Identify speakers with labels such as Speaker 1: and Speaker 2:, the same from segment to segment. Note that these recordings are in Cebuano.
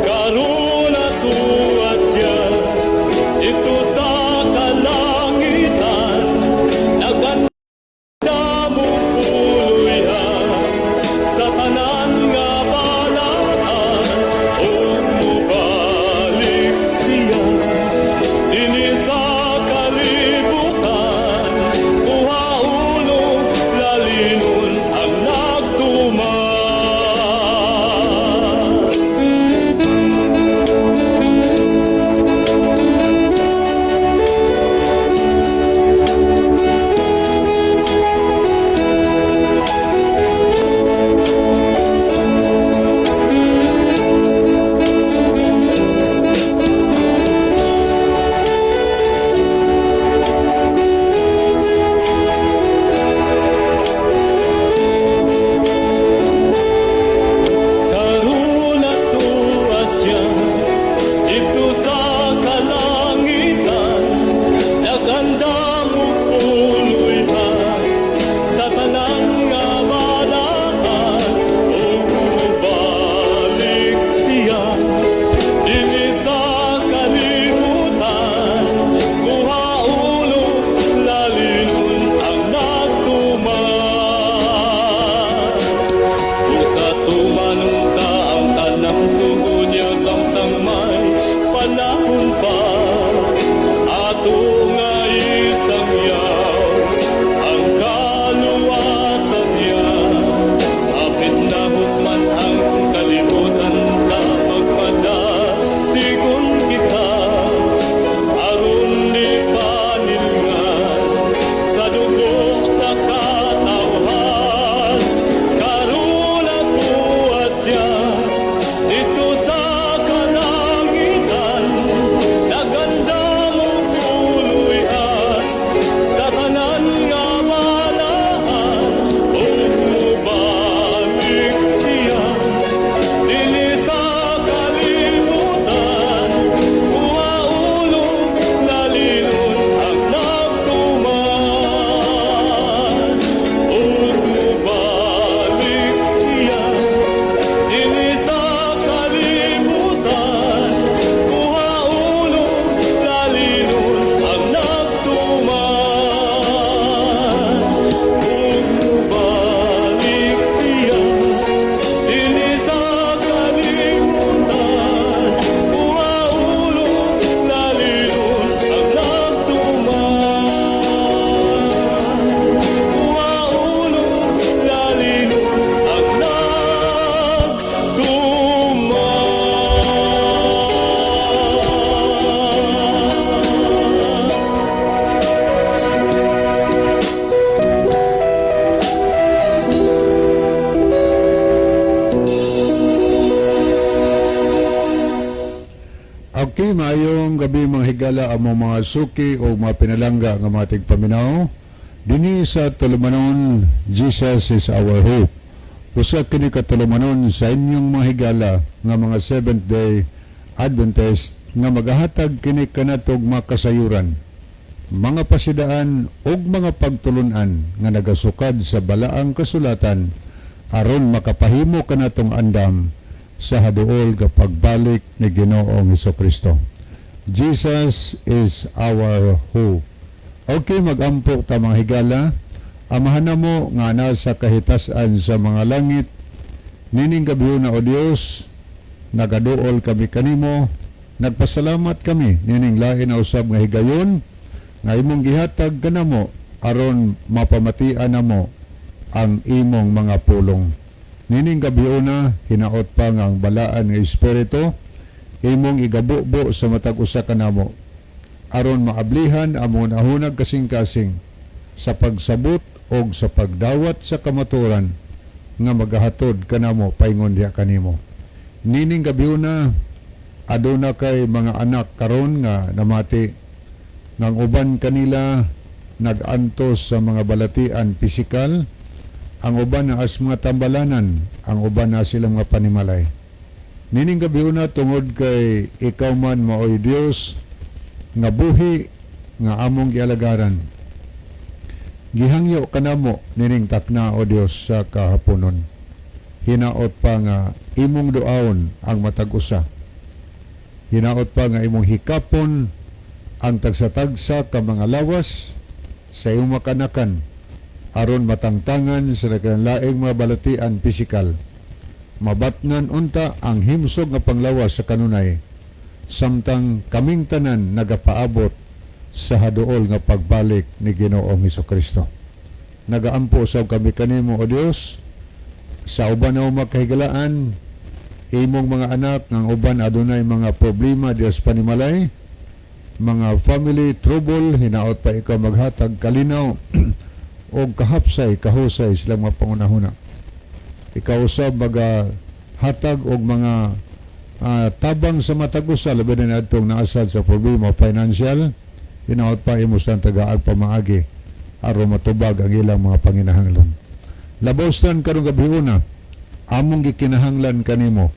Speaker 1: Karon atua siya didto sa kalangitan, nagandam og puloy-an sa tanan nga balaan, ug mobalik siya dinhi sa kalibutan, kuhaon og lalinon ang nagtuman. Karon atua siya didto sa kalangitan, nagandam og puloy-an sa tanan nga balaan, ug mobalik siya dinhi sa kalibutan, kuhaon og lalinon ang nagtuman. Kung sa tumanon ta ang tanang sugo niya samtang may panahon pa, ato nga isangyaw ang kaluwasan niya. Hapit na hukman ang kalibutan, ta magpadasigon kita aron di panilngan sa dugo sa katawhan. Karon atua siya didto sa kalangitan, nagandam og puloy-an sa tanan nga balaan, ug mobalik siya dinhi sa kalibutan, kuhaon og lalinon ang nagtuman, ug mobalik siya dinhi sa kalibutan, kuhaon og lalinon ang nagtuman, ug mobalik siya dinhi sa kalibutan, kuhaon og lalinon ang nagtuman, kuhaon og lalinon ang nagtuman.
Speaker 2: Okay, maayong gabi, mga higala, among mga suki o mga pinalangga nga mga tigpaminaw. Dinhi sa tulumanon, Jesus is Our Hope. Usa kini ka tulumanon sa inyong mga higala nga mga Seventh Day Adventist nga magahatag kini kanatog mga kasayuran, mga pasidaan ug mga pagtulunan nga nagasukad sa balaang kasulatan aron makapahimo kanatong andam sa haduol nga pagbalik ni Ginoong Kristo. Jesus is our hope. Okay, magampo ta, mga higala. Amahan namo nga nasa kahitasan sa mga langit, nining gabi na, O Dios, nagaduol kami kanimo, nagpasalamat kami nining lain na usab nga higayon nga imong gihatag kanamo aron mapamatian namo ang imong mga pulong. Nining gabiuna, hinaot pa nga ang balaan nga espiritu imong igabubo sa matag usa kanamo aron maablihan among hunahunag kasing-kasing sa pagsabot og sa pagdawat sa kamaturan nga magahatod kanamo paingon diha kanimo. Nining gabiuna, aduna kay mga anak karon nga namati nga ang uban kanila nag-antos sa mga balatian pisikal, ang uban naa sa mga tambalanan, ang uban na silang mga panimalay. Nining gabiuna, tungod kay ikaw man maoy Dios nga buhi nga among gialagaran, gihangyo kanamo nining takna, O Dios, sa kahaponon. Hinaot pa nga imong duaon ang matag usa. Hinaot pa nga imong hikapon ang tagsa-tagsa ka mga lawas sa imong makanakan aron matangtangan sa nagkalaing mga balatian pisikal. Mabatnan unta ang himsog nga panglawas sa kanunay samtang kaming tanan nagapaabot sa haduol nga pagbalik ni Ginoong Kristo. Nagaampo sa kami kanimo, O Dios, sa uban na makahigalaan, imong mga anak ng uban adunay mga problema Dios panimalay, mga family trouble, hinaot pa ikaw maghatag kalinaw o kahapsay, kahusay silang mga pangunahuna. Ikaw usab maga hatag og mga tabang sa matag usa, labi na adtong naasad sa problema financial, hinaot pa imo silang tagaag pamaagi aron matubag ang ilang mga panginahanglan. Labaw tan karong gabi una, among gikinahanglan kanimo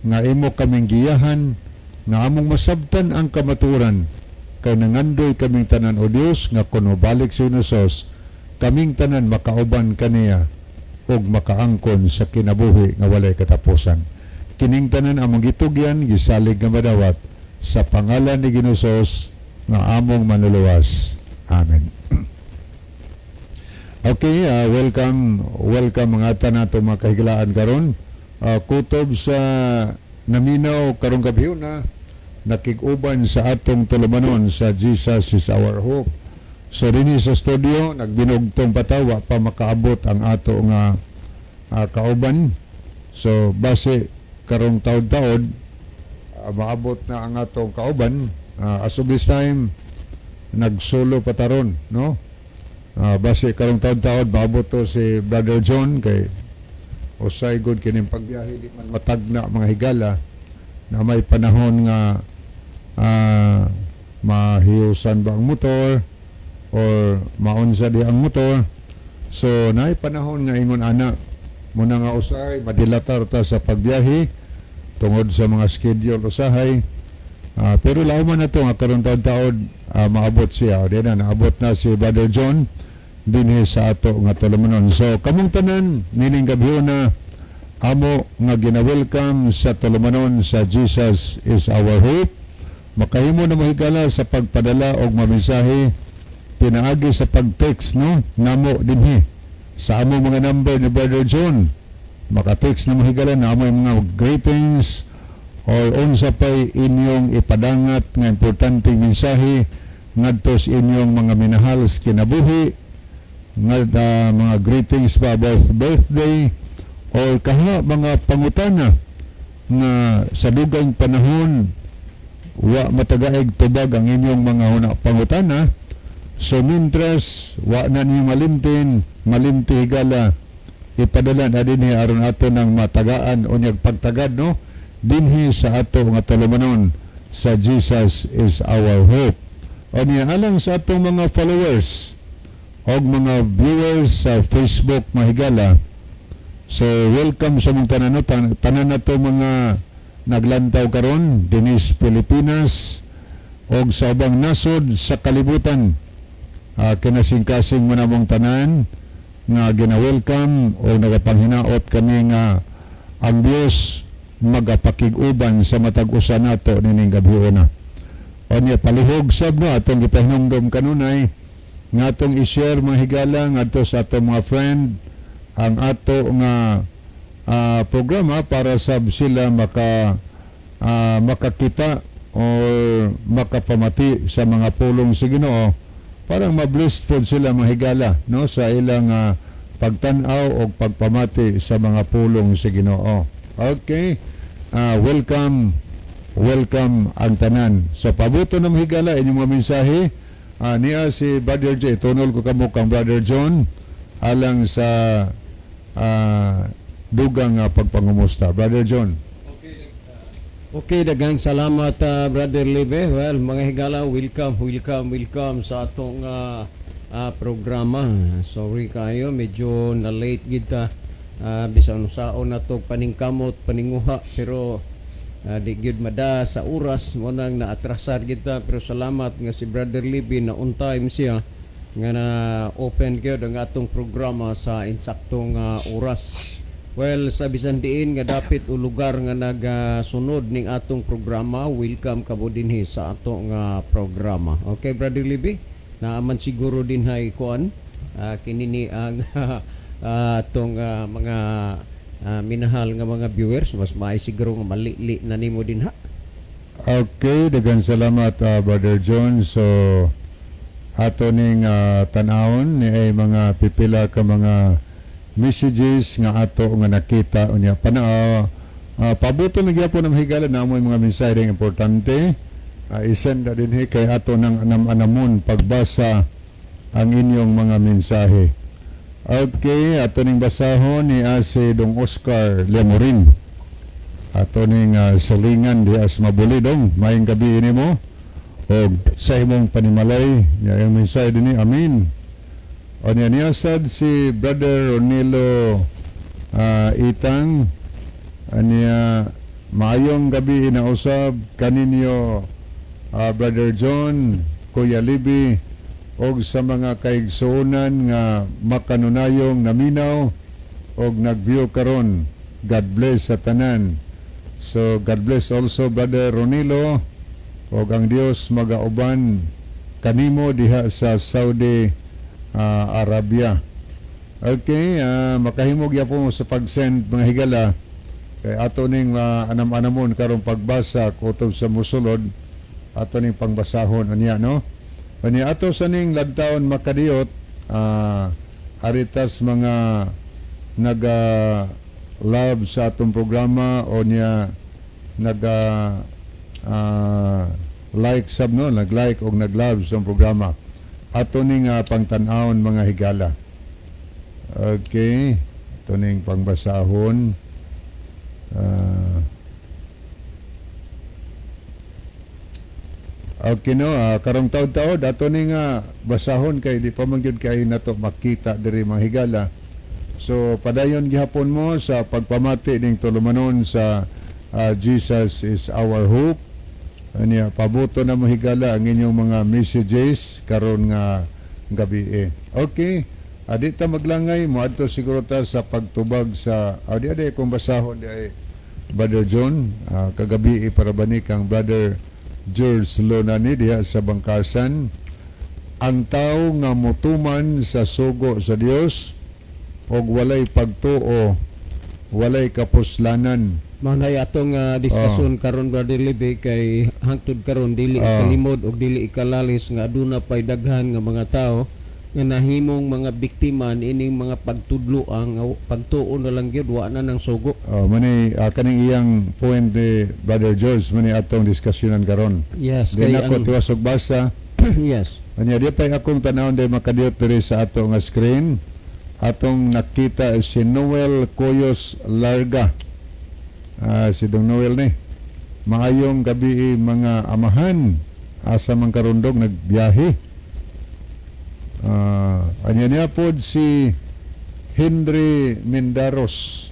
Speaker 2: nga imo kaming giyahan, nga among masabtan ang kamatuoran, kay nangandoy kaming tanan, O Dios, nga kun mobalik si Jesus, kaming tanan makauban kaniya ug makaangkon sa kinabuhi nga walay katapusan. Kining tanan among gitugyan, gisalig nga madawat sa pangalan ni Ginoong nga among manluluwas. Amen. Okay, welcome, welcome mga tanan nato mga kahigalaan karon. Kutob sa naminaw karong gabi na nakig-uban sa atong tulumanon sa Jesus is Our Hope. So dinhi sa studio nagbinugtong patawa pa makaabot ang ato nga kauban. So base karong taod-taod maabot na ang atong kauban. As of this time nagsulo pa taron, no? Base karong taod-taod maabot to si Brother John kay usay gud kining pagbiyahe, di man matagna, mga higala, na may panahon nga mahiusan ba ang motor or maunsa di ang motor. So naay panahon nga ingon ana muna nga usahay madilatar ta sa pagbiyahe tungod sa mga schedule usahay. Pero lauman na to nga karon taod-taod maabot siya. O, di na, naabot na si Brother John dinhi sa ato nga tulumanon. So kamong tanan nining gabi na amo nga gina-welcome sa tulumanon sa Jesus is Our Hope. Makahimo na mahigala sa pagpadala og mamensahe pinaagi sa pag-text, no, namo dinhi sa among mga number ni Brother John. Maka-text na mahigala na amo mga greetings or unsa pay inyong ipadangat nga importanteng mensahe ngadto sa inyong mga minahal sa kinabuhi, nga mga greetings pa about birthday or kaha mga pangutana nga sa dugayng panahon wa matagaig tubag ang inyong mga huna pangutana. So mintras wa na ninyo malimtin, malimti higala, ipadala na dinhi aron ato ng matagaan unyag pagtagad, no, dinhi sa ato nga tulumanon sa Jesus is Our Hope. O niya, alang sa atong mga followers og mga viewers sa Facebook, mahigala. So welcome sa mong tanan, no? Tanan na to mga naglantaw karon dinis Pilipinas og sa ubang nasod sa kalibutan. Kinasingkasing mo na mong tanan nga gina-welcome o nagapanghinaot kami nga ang Dios magapakig-uban sa matag usa nato nining gabi una. O niya, palihog sab, no, atong gipahinumdom kanunay nga atong i-share, mga higala, ngadto sa atong mga friend ang ato nga programa para sab sila makakita or makapamati sa mga pulong sa Ginoo, parang ma-blessed pod sila, mga higala, no, sa ilang pagtan-aw o pagpamati sa mga pulong sa Ginoo. Okay. Welcome, welcome ang tanan. So pabuto ng mga higala inyong mga mensahe. Niya si Brother J, tunol ko kamo kang Brother John alang sa dugang pagpangumusta. Brother John.
Speaker 3: Okay, daghang salamat, Brother Libe. Well, mga higala, welcome, welcome, welcome sa atong programa. Sorry kayo, medyo na late kita. Bisan unsaon na to paningkamot, paninguha, pero di gyud mada sa oras mo nang naatrasar kita, pero salamat nga si Brother Libby na on time siya nga na open gyud ang atong programa sa insaktong oras. Well, sa bisan diin nga dapit o lugar nga nagasunod ning atong programa, welcome kamo dinhi sa ato nga programa. Okay, Brother Libby, naaman siguro din hay kuan kini ni ang atong mga minahal nga mga viewers, mas maay siguro nga malili na nimo dinha.
Speaker 2: Okay, daghang salamat, Brother John. So ato ning tan-awon ni ay mga pipila ka mga messages nga ato nga nakita unya pana pabuto na gyapon ang higala na amoy mga mensahe nga importante, isend na dinhi kay ato ng anam-anamon pagbasa ang inyong mga mensahe. Okay, ato ning basahon ni si Dong Oscar Lemorin. Ato ning salingan di as Mabuli. Dong, maayong gabi nimo og sa imong panimalay. Nya ang mensahe dinhi, amin. O niya niya sad si Brother Ronilo Itang, aniya, "Maayong gabi inausab kaninyo, Brother John, Kuya Libby og sa mga kaigsuonan nga makanunayong naminaw og nag-view karon. God bless sa tanan." So God bless also, Brother Ronilo, og ang Dios magauban kanimo diha sa Saudi Arabia. Okay, makahimog gyapon mo sa pag-send, mga higala, kay ato ning anam-anamon karong pagbasa kutob sa musulod, ato ning pangbasahon unya, no. Unya ato sa ning lagtaon makadiyot, aritas mga naga love sa atong programa o niya naga like sab, no, nag-like og nag-love sa programa, ato ning pangtan-awon, mga higala. Okay, ato ning pangbasahon. Okay, no, karong taod-taod ato ni nga basahon kay di pa man gyud kay nato makita diri, mga higala. So padayon gihapon mo sa pagpamati ning tulumanon sa Jesus is Our Hope. Anya pabuto na mo, higala, ang inyong mga messages karon nga gabi eh. Okay. Adi ta maglangay, moadto siguro ta sa pagtubag sa adi adi kung basahon di ay Brother John, kagabi para ba ni kang Brother George Luna ni diha sa Bangkasan. Ang tao nga mutuman sa sugo sa Dios og walay pagtuo, walay kapuslanan.
Speaker 3: Mao na atong diskusyon karon, Brother Libby, kay hangtod karon dili ikalimod og dili ikalalis nga aduna pay daghan nga mga tawo nga nahimong mga biktima ining mga pagtudlo ang pagtuo na lang gyud, wa na nang sugo.
Speaker 2: Oh, mani kaning iyang point ni Brother George, mani atong diskusyonan karon.
Speaker 3: Yes,
Speaker 2: Di
Speaker 3: kay
Speaker 2: na ko
Speaker 3: ang
Speaker 2: tiwas og basa. Anya di pa akong tanawon day makadiyot diri sa ato nga screen. Atong nakita si Noel Coyos Larga. Si Dong Noel ni. "Maayong gabi mga amahan. Asa man karundog nagbiyahe?" Anya niya pod si Henry Mendaros.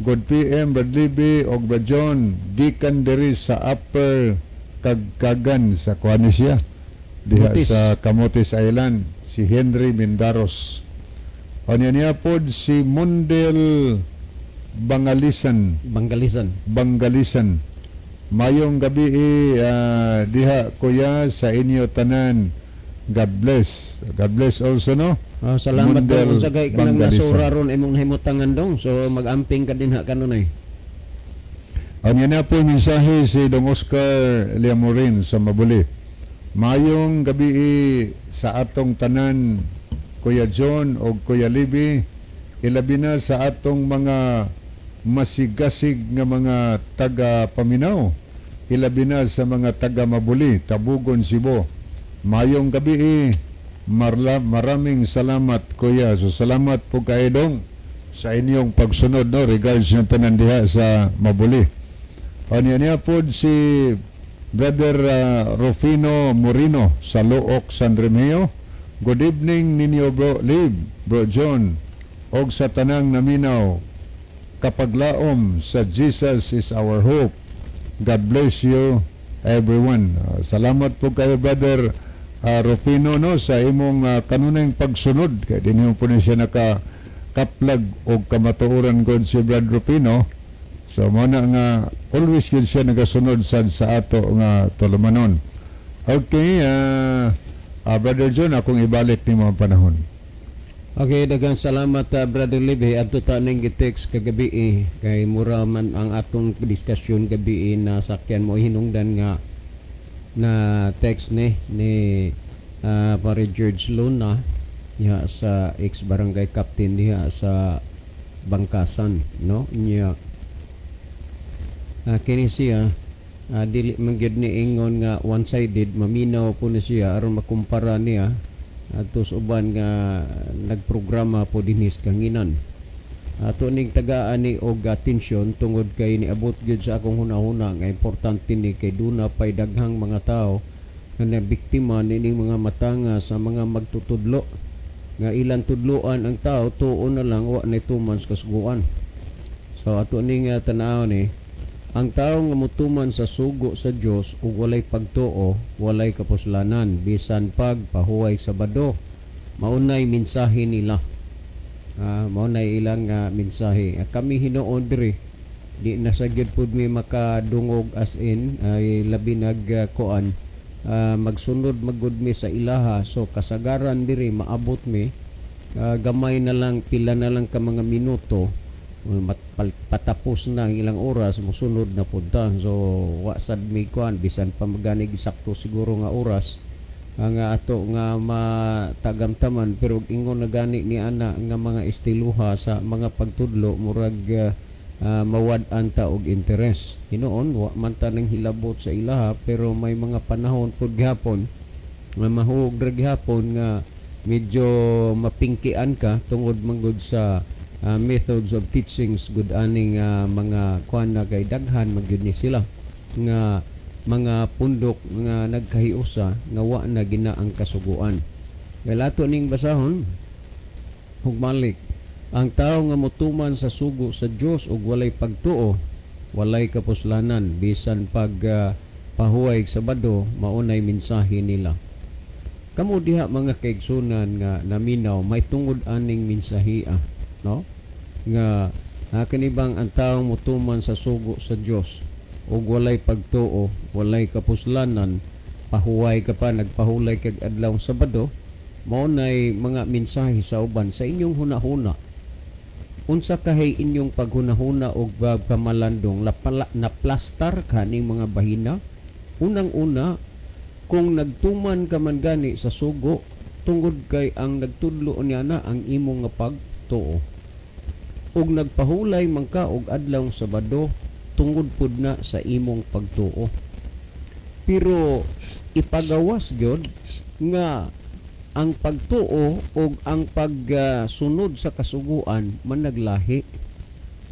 Speaker 2: "Good PM, Brad Libby og Brad John, gikan diri sa Upper Kagkagan," sa kuan ni siya. Diha
Speaker 3: Camotes.
Speaker 2: sa Camotes Island, si Henry Mendaros. Anya niya pod si Mundel Bangalisan.
Speaker 3: Bangalisan.
Speaker 2: Bangalisan. "Mayong gabi diha kuya sa inyo tanan. God bless." God bless also, no?
Speaker 3: Ah, salamat
Speaker 2: Mundel
Speaker 3: dong, unsa kay kanang
Speaker 2: Bangalisan.
Speaker 3: nasura ron imong nahimutangan, dong. So mag-amping ka dinha kanunay.
Speaker 2: Ang yan na po mensahe si Dong Oscar Leamorin sa Mabuli. "Mayong gabi sa atong tanan, Kuya John o Kuya Libby, ilabi na sa atong mga masigasig nga mga taga paminaw, ilabi na sa mga taga Mabuli, Tabugon, Cebu. Mayong gabi, marla, maraming salamat, Kuya." So salamat po kay Dong sa inyong pagsunod, no, regards ng tanan diha sa Mabuli. Anya niya po si Brother Rufino Morino sa Looc, San Remigio. "Good evening ninyo, Bro Lib, Bro John, og sa tanang naminaw kapaglaom sa Jesus is Our Hope. God bless you everyone." Salamat po kayo, Brother Rufino, no, sa imong kanunay pagsunod kay dinhi po ni siya naka Kaplag og kamatuoran gud si Brad Rufino. So mao na nga always yun siya nagasunod sad sa ato nga tulumanon. Okay, Brother John, akong ibalik nimo ang panahon.
Speaker 3: Okay, daghang salamat, Brother Libe. Adto ta ning gi-text kagabi eh, kay mura man ang atong diskusyon gabi eh, na sakyan mo hinungdan nga na text ni ni Pare George Luna diha sa ex barangay captain diha sa Bangkasan, no? Nya kini siya, dili man gyud ni ingon nga one-sided, maminaw po ni siya aron makumpara niya adto sa uban nga nagprograma po dinhi sa Kanginan. Ato ning tagaan ni og atensyon tungod kay niabot gyud sa akong hunahuna nga importante ni kay duna pay daghang mga tao nga nabiktima nining mga matanga sa mga magtutudlo nga ilang tudloan ang tao, tuo na lang, wa na tuman sa kasuguan. So ato ning tan-aw ni ang tao nga mutuman sa sugo sa Dios ug walay pagtuo, walay kapuslanan bisan pag pahuway Sabado. Maunay mensahe nila. Maunay ilang mensahe. Kami hinuon diri di na sa gyud pud mi makadungog, as in ay labi nag kuan, magsunod magud mi sa ilaha. So kasagaran diri maabot mi gamay na lang, pila na lang ka mga minuto, patapos na ang ilang oras, musunod na punta. So wa sad mi kuan, bisan pa maganig sakto siguro nga oras ang ato nga matagamtaman, pero ingon na gani ni ana nga mga estiluha sa mga pagtudlo, murag mawad-an ta og interes. Hinuon wa man ta nang hilabot sa ilaha, pero may mga panahon pud gihapon nga mahuog ra gihapon nga medyo mapingkian ka tungod manggod sa methods of teachings good aning mga kuan na kay daghan magyud ni sila nga mga pundok nga nagkahiusa nga wa na gina ang kasuguan. Kay ato ning basahon hugmalik: ang tao nga motuman sa sugo sa Dios ug walay pagtuo, walay kapuslanan bisan pag pahuway Sabado. Maunay mensahe nila. Kamo diha, mga kaigsunan nga naminaw, may tungod aning mensahea, no, nga kanibang ang taong motuman sa sugo sa Dios ug walay pagtuo, walay kapuslanan, pahuway ka pa, nagpahulay kag adlaw Sabado. Mao nay mga mensahe sa uban. Sa inyong hunahuna, unsa kahay inyong paghunahuna og pamalandong lapala, naplastar ka ning mga bahina? Unang-una, kung nagtuman ka man gani sa sugo, tungod kay ang nagtudlo niya na ang imong nga pagtuo, ug nagpahulay man ka og adlaw Sabado, tungod pud na sa imong pagtuo. Pero ipagawas gyud nga ang pagtuo ug ang pagsunod sa kasuguan managlahi.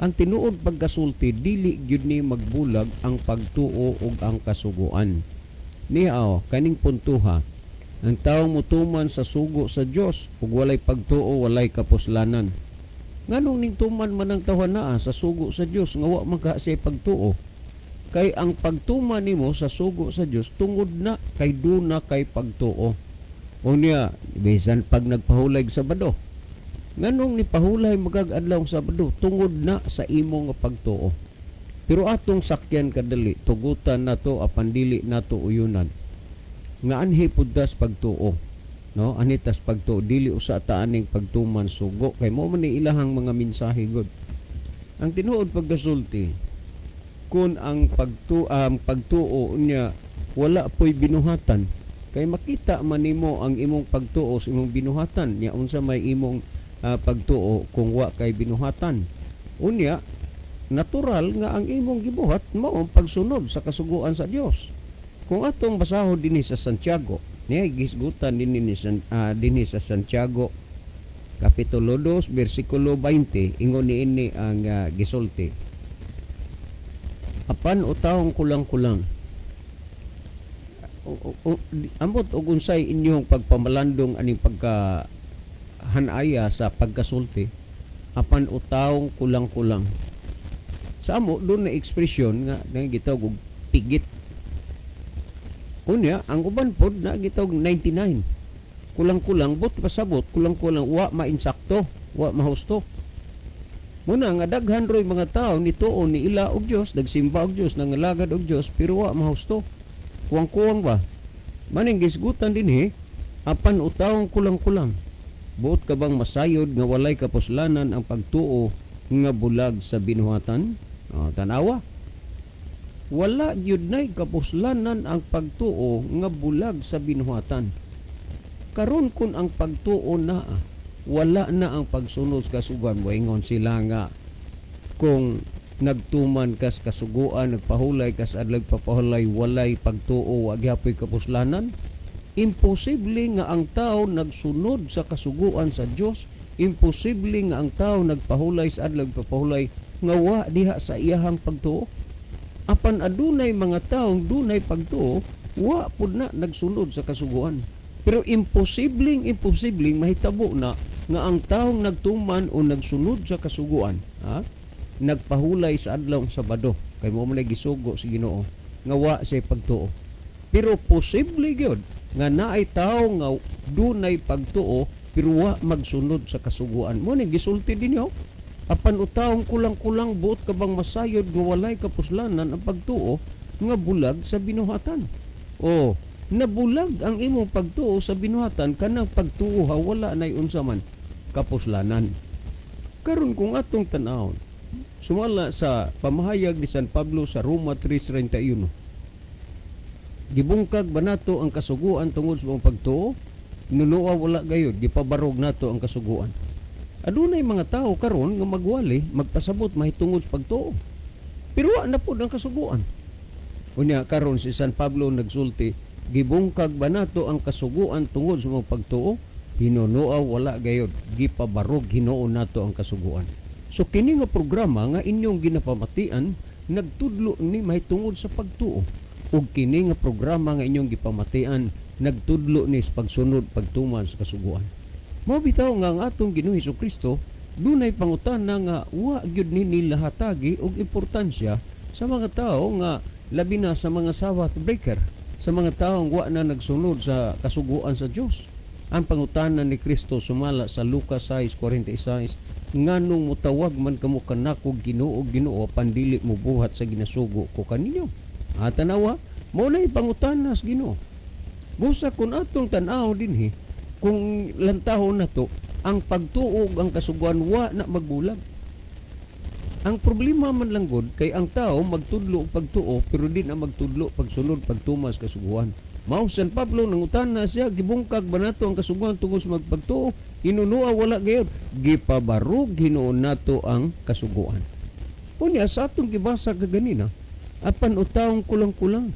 Speaker 3: Ang tinuod pagkasulti, dili gyud ni magbulag ang pagtuo ug ang kasuguan. Niya kaning puntuha: ang taong mutuman sa sugo sa Dios ug walay pagtuo, walay kapuslanan. Nganong ning tuman man ang tawhan naa sa sugo sa Dios nga wa man ka siya pagtuo? Kay ang pagtuman nimo sa sugo sa Dios tungod na kay duna kay pagtuo. Unya, bisan pag nagpahulay Sabado, nganong ni pahulay magag adlaw Sabado? Tungod na sa imo nga pagtuo. Pero atong sakyan kadali, tugutan nato apan dili nato uyunan nga anhi pud tas pagtuo, no? Anhi tas pagtuo, dili usa ta aning pagtuman sugo, kay mo man ni ilahang mga mensahe gud. Ang tinuod pagkasulti, kung ang pagtuo niya wala po'y binuhatan, kay makita man nimo ang imong pagtuo sa imong binuhatan niya. Unsa may imong pagtuo kung wa kay binuhatan? Unya natural nga ang imong gibuhat mao ang pagsunod sa kasuguan sa Dios. Kung atong basahon dinhi sa Santiago, niya gisgutan dinhi ni dinhi sa Santiago kapitulo 2 bersikulo 20, ingon niini ang gisulti: "Apan o taong kulang-kulang, ambot og unsay inyong pagpamalandong aning pagka hanaya sa pagkasulti, apan o taong kulang-kulang." Sa amo doon na ekspresyon nga nga gitawag og pigit. Unya ang uban pod na gitawag 99, kulang-kulang, but pasabot kulang-kulang, wa mainsakto. Wa mahusto. Muna nga daghan roy mga tao nituo ni ila og Dios, nagsimba og Dios, nangalagad og Dios, pero wa mahusto. Kuwang-kuwang ba? Maning gisgutan dinhi, apan utawong kulang-kulang. Buot ka bang masayod nga walay kapuslanan ang pagtuo nga bulag sa binuhatan? O, tanawa. Wala gyud nay kapuslanan ang pagtuo nga bulag sa binuhatan. Karon kun ang pagtuo naa, wala na ang pagsunod sa kasuguan. Moingon sila nga kung nagtuman kas kasuguan, nagpahulay kas adlaw papahulay, walay pagtuo, wa gihapoy kapuslanan. Imposible nga ang tao nagsunod sa kasuguan sa Dios, imposible nga ang tao nagpahulay sa adlaw papahulay nga wa diha sa iyahang pagtuo. Apan adunay mga taong dunay pagtuo, wa pud na nagsunod sa kasuguan. Pero imposibleng imposibleng mahitabo na nga ang taong nagtuman o nagsunod sa kasuguan, ha, nagpahulay sa adlaw Sabado, kay mo man gisugo sa Ginoo nga wa siya pagtuo. Pero posible gyud nga naay tawo nga dunay pagtuo pero wa magsunod sa kasuguan. Mo ni gisulti dinyo, apan utawong kulang-kulang, buot ka bang masayod nga walay kapuslanan ang pagtuo nga bulag sa binuhatan? O nabulag ang imong pagtuo sa binuhatan, kanang pagtuo ha wala nay unsa man kapuslanan. Karon kung atong tan-awon, sumala sa pamahayag ni San Pablo sa Roma 3:31, gibungkag ba nato ang kasuguan tungod sa imong pagtuo? Nunuwa wala gayud, gipabarog nato ang kasuguan. Adunay mga tao karon nga magwali, magpasabot mahitungod sa pagtuo, pero wa na pud ang kasuguan. Unya karon si San Pablo nagsulti, gibungkag ba nato ang kasuguan tungod sa imong pagtuo? Hinunoa wala gayud, gipabarog hinuon nato ang kasuguan. So kini nga programa nga inyong ginapamatian nagtudlo ni mahitungod sa pagtuo, ug kini nga programa nga inyong gipamatian nagtudlo ni sa pagsunod pagtuman sa kasuguan. Mao bitaw nga ang atong Ginoo Hesukristo dunay pangutana nga wa gyud ni nila hatagi og importansya sa mga tao nga labi na sa mga Sabbath breaker, sa mga taong wa na nagsunod sa kasuguan sa Dios. Ang pangutana ni Kristo sumala sa Lucas 6:46, nganong mutawag man kamo kanako Ginoo, Ginoo, pandili mo buhat sa ginasugo ko kaninyo? Tanawa, mao na pangutana sa Ginoo. Busa kun atong tan-aw dinhi, kung lantahon nato ang pagtuo ang kasuguan wa na magbulag. Ang problema man lang gud kay ang tao magtudlo og pagtuo pero di na magtudlo pagsunod pagtumas kasuguan. Mao San Pablo nangutana siya, gibungkag ba nato ang kasuguan tungod sa magpagtuo? Hinunua wala gayud, gipabarog hinuon nato ang kasuguan. Unya sa atong gibasa kaganina, apan utawong kulang-kulang,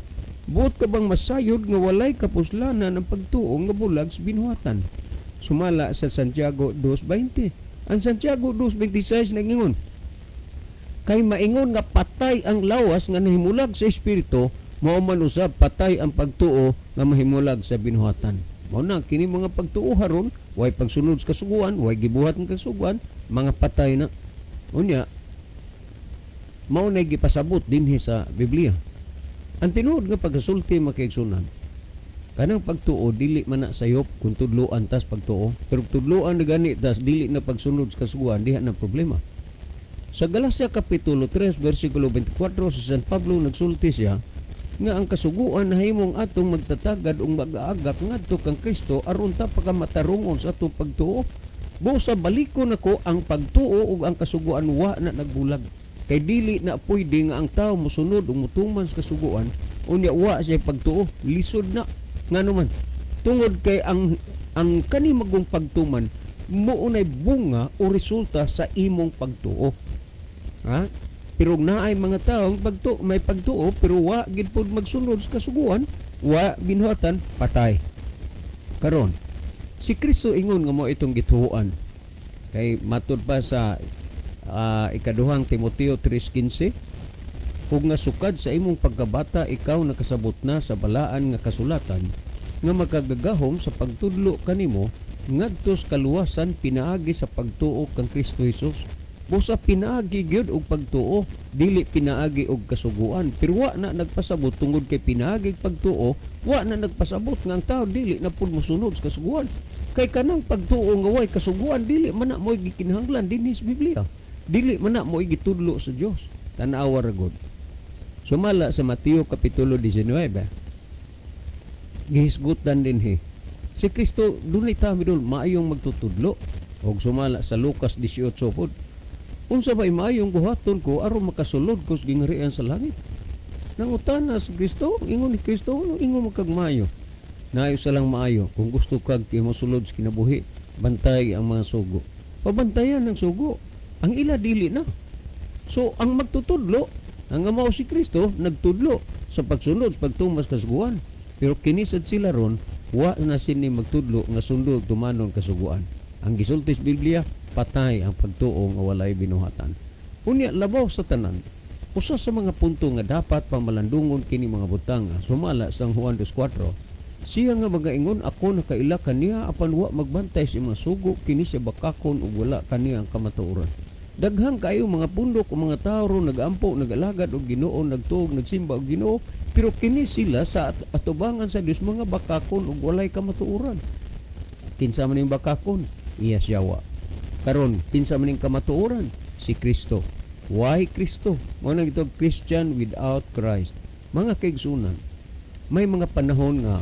Speaker 3: buot ka bang masayod nga walay kapuslanan ang pagtuo nga bulag sa binuhatan? Sumala sa Santiago 2:20. Ang Santiago 2:26 nagingon, kay maingon nga patay ang lawas nga nahimulag sa espiritu, mao man usab patay ang pagtuo nga mahimulag sa binuhatan. Mao na kini mga pagtuo haron, way pagsunod sa kasuguan, way gibuhat ang kasuguan, mga patay na. Unya mao na gipasabot dinhi sa Biblia. Ang tinuod nga pagkasulti makaigsunan, kanang pagtuo dili man na sayop kung tudloan tas pagtuo, pero tudloan na gani tas dili na pagsunod sa kasuguan, diha na problema. Sa Galacia Kapitulo 3 versikulo 24, si San Pablo nagsulti siya nga ang kasuguan nahimong atong magtatagad ug mag-aagak ngadto kang Kristo aron ta pagkamatarungon sa atong pagtuo. Busa balikon nako ang pagtuo ug ang kasuguan wa na nagbulag. Kay dili na pwede nga ang tao mosunod ug motuman sa kasuguan unya wa siya pagtuo, lisod na. Ngano man? Tungod kay ang kani magong pagtuman muunay bunga o resulta sa imong pagtuo. Ha? Pero naay mga taong pagtuo, may pagtuo pero wa gid pud magsunod sa kasuguan, wa binuhatan, patay. Karon, si Kristo ingon nga mo itong gituoan. Kay matud pa sa ikaduhang Timoteo 3:15, ug nga sukad sa imong pagkabata ikaw nakasabot na sa balaan nga kasulatan nga makagagahom sa pagtudlo kanimo ngadto sa kaluwasan pinaagi sa pagtuo kang Kristo Hesus. Busa pinaagi gyud og pagtuo, dili pinaagi og kasuguan. Pero wa na nagpasabot tungod kay pinaagi pagtuo, wa na nagpasabot nga ang tao dili na pud mosunod sa kasuguan. Kay kanang pagtuo nga way kasuguan, dili man na mo'y gikinahanglan dinhi sa Biblia. Dili man na mo'y gitudlo sa Dios. Tan-awa ra gud. Sumala sa Mateo kapitulo 19. Gihisgutan dinhi. Si Kristo dunay tami dul maayong magtutudlo, og sumala sa Lucas 18 pod. Unsa ba maayong buhaton ko aron makasulod ko sa gingharian sa langit? Nangutana si Kristo, ingon ni Kristo, ingon mo kag maayo. Naay usa lang maayo, kung gusto kag mosulod sa kinabuhi, bantay ang mga sugo. Pabantayan ang sugo. Ang ila dili na. So ang magtutudlo, ang mao si Kristo nagtudlo sa pagsunod, sa pagtumas kasuguan. Pero kini sad sila ron, wa na sini magtudlo nga sundog tumanon kasuguan. Ang gisulti sa Biblia, patay ang pagtuo nga walay binuhatan. Unya labaw sa tanan, usa sa mga punto nga dapat pamalandungon kini mga butang sumala sa Juan 2:4. Siya nga magaingon ako nakaila kaniya apan wa magbantay sa mga sugo, kini siya bakakon ug wala kaniya ang kamatuoran. Daghang kaayo mga pundok o mga tao ron nagampo, nagalagad og Ginoo, nagtuog, nagsimba og Ginoo, pero kini sila sa atubangan sa Dios mga bakakon ug walay kamatuoran. Kinsa man ning bakakon? Iya siyawa. Karon, kinsa man ning kamatuoran? Si Kristo. Why Kristo? Mao nang ito Christian without Christ. Mga kaigsunan, may mga panahon nga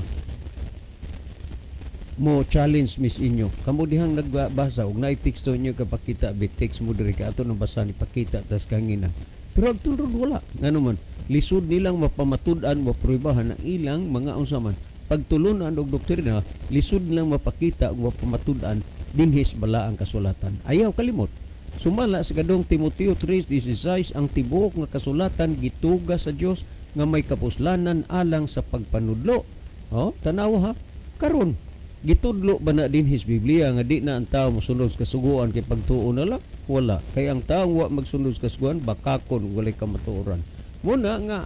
Speaker 3: mo challenge mis inyo. Kamo dihang nagbasa og naay teksto inyo kapakita, bi text mo diri ka ato nang basa ni pakita tas kangina. Pero ang ron wala. Ngano man, lisod nilang mapamatud-an, mapruebahan ang ilang mga unsa man pagtulunan og doktrina, lisod nilang mapakita ug mapamatud-an dinhi sa balaang kasulatan. Ayaw kalimot. Sumala sa kadong Timoteo 3:16, ang tibuok nga kasulatan gituga sa Dios nga may kapuslanan alang sa pagpanudlo. Oh, tanawa ha. Karon, gitudlo ba na dinhi sa Biblia nga di na ang tao mosunod sa kasuguan kay pagtuo na lang? Wala. Kay ang tao wa magsunod sa kasuguan, bakakon, walay kamatuoran. Muna nga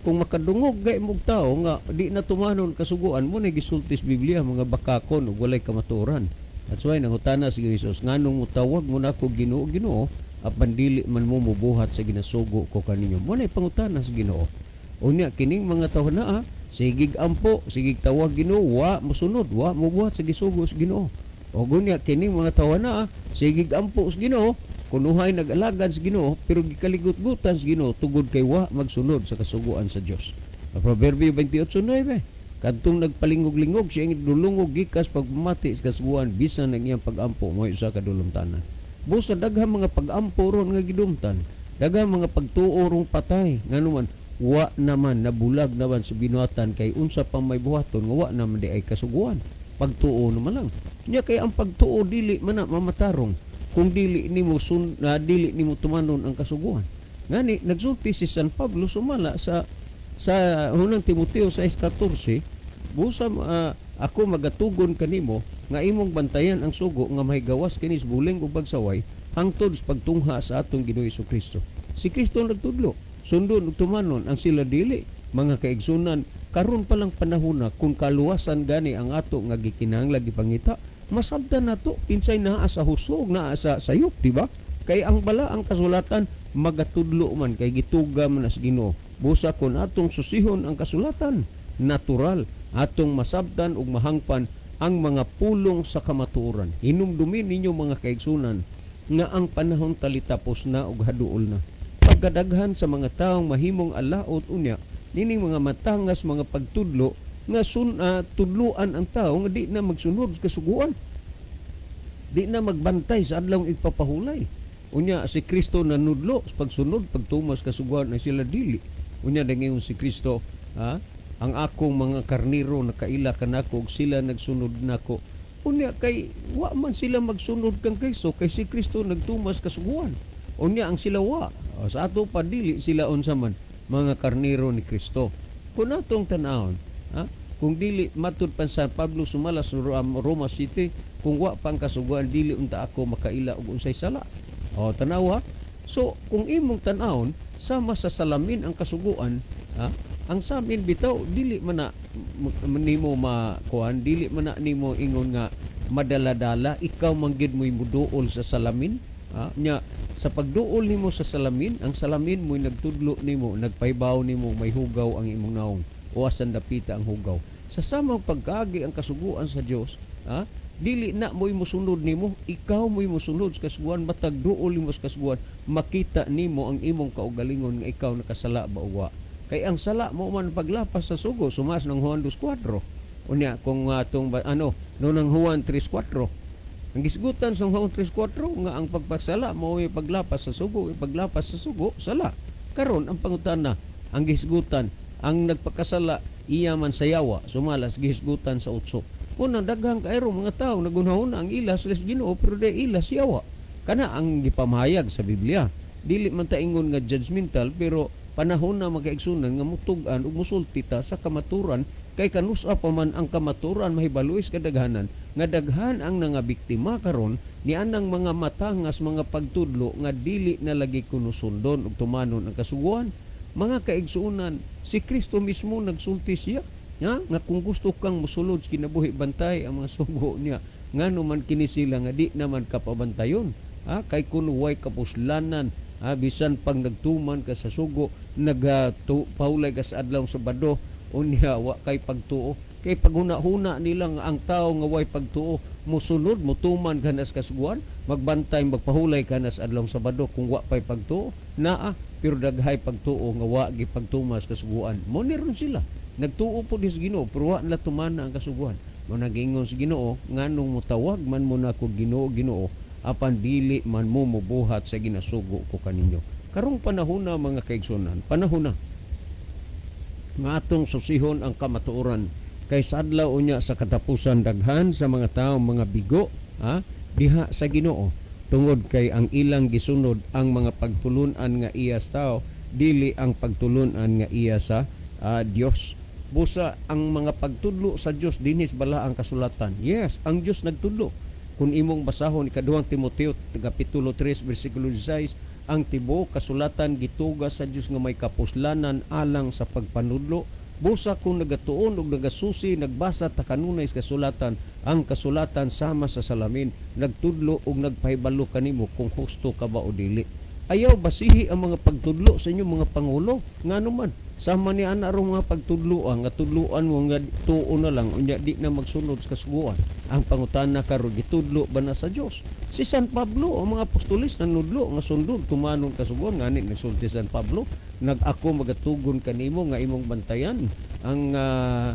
Speaker 3: kung makadungog gay mog tao nga di na tumanon kasuguan mo na gisulti sa Biblia mga bakakon ug walay kamatuoran. That's why nangutana si Jesus, nganong motawag mo nako Ginoo, Ginoo, apan dili man mo mobuhat sa ginasugo ko kaninyo? Mo na pangutana sa Ginoo. Unya kining mga tawo naa sigig ampo, sigig tawag Ginoo, wa mosunod, wa mobuhat sa gisugo sa Ginoo. O unya kining mga tawo naa sigig ampo sa Ginoo, kunuhay nag-alagad sa Ginoo, pero gikaligot-gutan sa Ginoo tungod kay wa magsunod sa kasuguan sa Dios. Proverbio 28:9, kadtong nagpalingog-lingog siya ang dulungog gikas pagmati sa kasuguan, bisan ang iyang pag-ampo mo usa ka dulumtanan. Busa daghang mga pag-ampo ron nga gidumtan, daghang mga pagtuo rong patay, nganuman wa naman nabulag naman sa binuhatan kay unsa pa may buhaton nga wa naman di ay kasuguan. Pagtuo naman lang. Nya kay ang pagtuo dili man na mamatarong kung dili nimo dili nimo tumanon ang kasuguan. Ngani nagsulti si San Pablo sumala sa unang Timoteo 6:14, busa ako magatugon kanimo nga imong bantayan ang sugo nga mahigawas kini sa buling ug pagsaway hangtod sa pagtungha sa atong Ginoo Kristo. Si Kristo ang nagtudlo, sundon ug tumanon, ang sila dili. Mga kaigsunan, karon pa lang panahon na kung kaluwasan gani ang ato nga gikinahanglan gipangita, masabtan nato kinsay naa sa husto ug naa sa sayop, di ba? Kay ang bala ang kasulatan magatudlo man kay gituga man sa Ginoo. Busa kun atong susihon ang kasulatan, natural atong masabtan ug mahangpan ang mga pulong sa kamatuoran. Hinumdumin ninyo mga kaigsunan nga ang panahon talitapos na ug haduol na. Pagkadaghan sa mga taong mahimong alaot unya nining mga matangas mga pagtudlo nga tudluan ang tao nga di na magsunod sa kasuguan, di na magbantay sa adlawng igpapahulay. Unya si Kristo nanudlo sa pagsunod pagtumas kasuguan na sila dili. Unya dangayon si Kristo, ha, ang akong mga karniro nakaila kanako ug sila nagsunod nako. Unya kay wa man sila magsunod kang Kristo kay si Kristo nagtumas kasuguan. Unya ang sila wa. O, sa ato pa dili sila unsa man mga karniro ni Kristo. Kung atong tan-awon, ha, kung dili matud pa sa Pablo sumala sa Roma City, kung wa pa ang kasuguan dili unta ako makaila og unsay sala. O tanawa. So kung imong tan-awon sama sa salamin ang kasuguan, ha, ang samin bitaw dili man na nimo makuan, dili man na nimo ingon nga madala-dala, ikaw man gyud mo'y muduol sa salamin, ha? Nya Sa pagduol nimo sa salamin, ang salamin mo'y nagtudlo nimo, nagpaybaw nimo may hugaw ang imong naong o asan dapita ang hugaw. Sa samang pagkaagi ang kasuguan sa Dios, ha? Dili na mo'y musunod nimo, ikaw mo'y musunod sa kasuguan, matag duol nimo sa kasuguan, makita nimo ang imong kaugalingon nga ikaw nakasala ba o wa. Kay ang sala mo man paglapas sa sugo, sumas ng Juan 2:4. Unya kung atong ano, no ng Juan 3:4. Ang gisgutan sa Juan 3:4 nga ang pagpasala mo ay paglapas sa sugo, paglapas sa sugo, sala. Karon ang pangutana, ang gisgutan, ang nagpakasala iya man sa yawa, sumalas gisgutan sa utso. Kung daghang kairo mga tao nagunahon ang ila sa Ginoo pero di ila yawa. Kana ang gipamahayag sa Biblia. Dili man ta ingon nga judgmental, pero panahon na, mga kaigsunan, nga mutug-an ug musulti ta sa kamaturan, kay kanusa pa man ang kamaturan mahibaluis kadaghanan nga daghan ang nangabiktima karon ni anang mga matangas mga pagtudlo nga dili na lagi kuno sundon ug tumanon ang kasuguan. Mga kaigsuonan, si Kristo mismo nagsulti siya nga, nga kung gusto kang musulod sa kinabuhi, bantay ang mga sugo niya. Ngano man kini sila nga di naman kapabantayon, ha? Kay kun way kapuslanan, ha? Bisan pag nagtuman ka sa sugo, nagpahulay ka sa Adlaw Sabado, unya wa kay pagtuo. Kay paghuna-huna nila nga ang tao nga way pagtuo musunod, mutuman ka na sa kasuguan, magbantay, magpahulay ka na sa Adlaw Sabado kung wa pay pagtuo naa. Pero daghay pagtuo nga wa gipagtumas kasuguan mo. Niron sila nagtuo po sa Ginoo pero wa nila tumana ang kasuguan mo. Nagingon sa Ginoo, "Nganong motawag man mo nako Ginoo, Ginoo, apan dili man mo mobuhat sa ginasugo ko kaninyo?" Karong panahon na, mga kaigsunan, panahon na nga atong susihon ang kamatuoran, kay sa adlaw unya sa katapusan daghan sa mga tao mga bigo, ha, diha sa Ginoo, tungod kay ang ilang gisunod ang mga pagtulunan nga iya sa tao, dili ang pagtulunan nga iya sa Dios. Busa ang mga pagtudlo sa Dios dinhi sa balaang kasulatan. Yes, ang Dios nagtudlo. Kung imong basahon Ikaduhang Timoteo kapitulo 3 bersikulo 16, ang tibuok kasulatan gituga sa Dios nga may kapuslanan alang sa pagpanudlo. Busa kung nagatuon og nagasusi, nagbasa ta kanunay sa kasulatan, ang kasulatan sama sa salamin, nagtudlo og nagpahibalo kanimo kung husto ka ba o dili. Ayaw basihi ang mga pagtudlo sa inyong mga pangulo. Ngano man sama ni ana rong mga pagtudloan nga tudloan mo nga tuo na lang, unya di na magsunod sa kasuguan. Ang pangutana karon, gitudlo ba na sa Dios? Si San Pablo, ang mga apostoles nanudlo nga sundon, tumanon kasuguan. Ngani nagsulti San Pablo, nag ako magatugon kanimo nga imong bantayan ang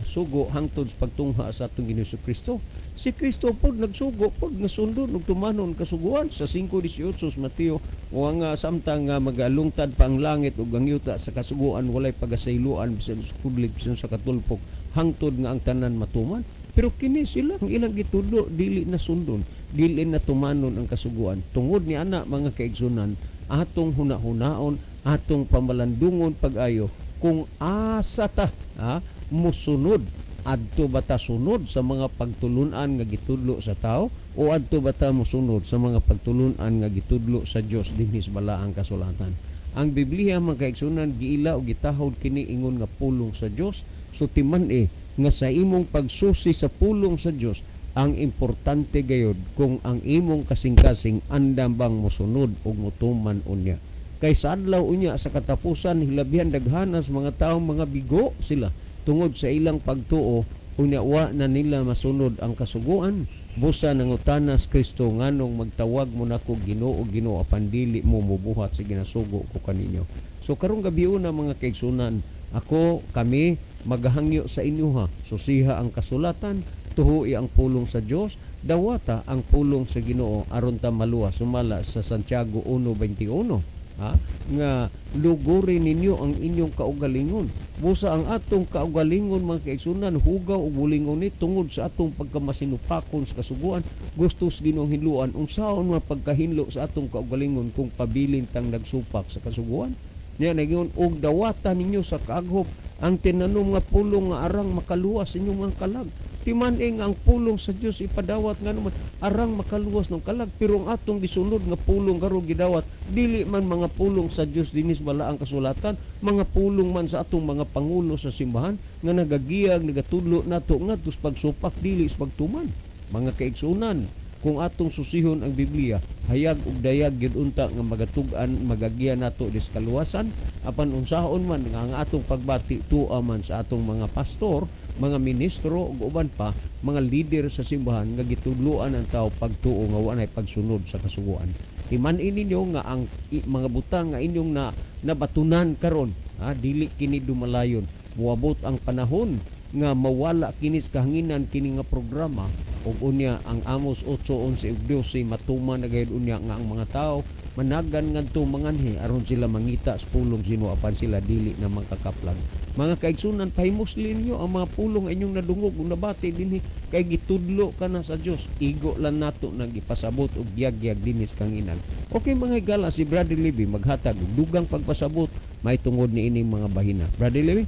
Speaker 3: sugo hangtod sa pagtungha sa atong Ginoo Kristo. Si Kristo pod nagsugo pod nga sundon ug tumanon kasuguan sa 5:18 sa Mateo o ang samtang nga magalungtad pa ang langit ug ang yuta, sa kasuguan walay pagasayloan bisan sa kudlit bisan sa katulpok hangtod nga ang tanan matuman. Pero kini sila, ang ilang gitudlo dili na sundon, dili na tumanon ang kasuguan. Tungod ni ana, mga kaigsunan, atong hunahunaon, atong pamalandungon pag-ayo kung asa ta, ha, musunod. Adto ba ta sunod sa mga pagtulunan nga gitudlo sa tao o adto ba ta mosunod sa mga pagtulunan nga gitudlo sa Dios dinhi sa balaang kasulatan? Ang Biblia, mga kaigsunan, giila o gitahod kini ingon nga pulong sa Dios. So timan-i nga sa imong pagsusi sa pulong sa Dios, ang importante gayod kung ang imong kasing-kasing andam bang mosunod ug motuman unya. Kay sa adlaw unya sa katapusan, hilabihan daghanas mga tawo mga bigo sila tungod sa ilang pagtuo, unya wa na nila masunod ang kasuguan. Busa nangutana si Kristo, "Nganong magtawag mo nako Ginoo, Ginoo, apan dili mo mobuhat sa ginasugo ko kaninyo?" So karong gabi una, mga kaigsunan, ako, kami magahangyo sa inyo, ha, susiha ang kasulatan, tuhui ang pulong sa Dios, dawata ang pulong sa Ginoo aron ta maluwas, sumala sa Santiago 1:21, ha, nga luguri ninyo ang inyong kaugalingon. Busa ang atong kaugalingon, mga kaigsunan, hugaw ug bulingon ni tungod sa atong pagkamasinupakon sa kasuguan. Gusto sa Ginoong hinluan. Unsaon nga pagkahinlo sa atong kaugalingon kung pabilin tang nagsupak sa kasuguan niya? Nagyon og dawata ninyo sa kaaghop ang tinanom nga pulong nga arang makaluwas sa inyong mga kalag. Timan-i nga ang pulong sa Dios ipadawat nga naman arang makaluwas ng kalag, pero ang atong gisunod nga pulong karon gidawat dili man mga pulong sa Dios dinhi sa balaang kasulatan, mga pulong man sa atong mga pangulo sa simbahan nga nagagiyag, nagatudlo nato ngadto sa pagsupak, dili sa pagtuman. Mga kaigsunan. Kung atong susihon ang Biblia, hayag ug dayag gyud unta nga magatug-an, magagiya nato dis kaluwasan, apan unsaon man nga ang atong pagbati tua man sa atong mga pastor, mga ministro ug uban pa mga lider sa simbahan nga gitudloan ang tao pagtuo nga wa nay pagsunod sa kasuguan. Timan-i ninyo nga ang mga butang nga inyong na nabatunan karon, ha, dili kini dumalayon. Moabot ang panahon nga mawala kini sa kahanginan kini nga programa, ug unya ang Amos 8:11 ug 12 matuman na gayud unya nga ang mga tao managan ngadto manganhi aron sila mangita sa pulong Ginoo, apan sila dili na makakaplag. Mga kaigsunan, pahimusli ninyo ang mga pulong nga inyong nadungog ug nabati dinhi kay gitudlo ka na sa Dios. Igo lang nato nang ipasabot og giyagyag dinhi sa kanginan. Okay, mga higala, si Brother Libby maghatag og dugang pagpasabot may tungod ni ining mga bahina. Brother Libby?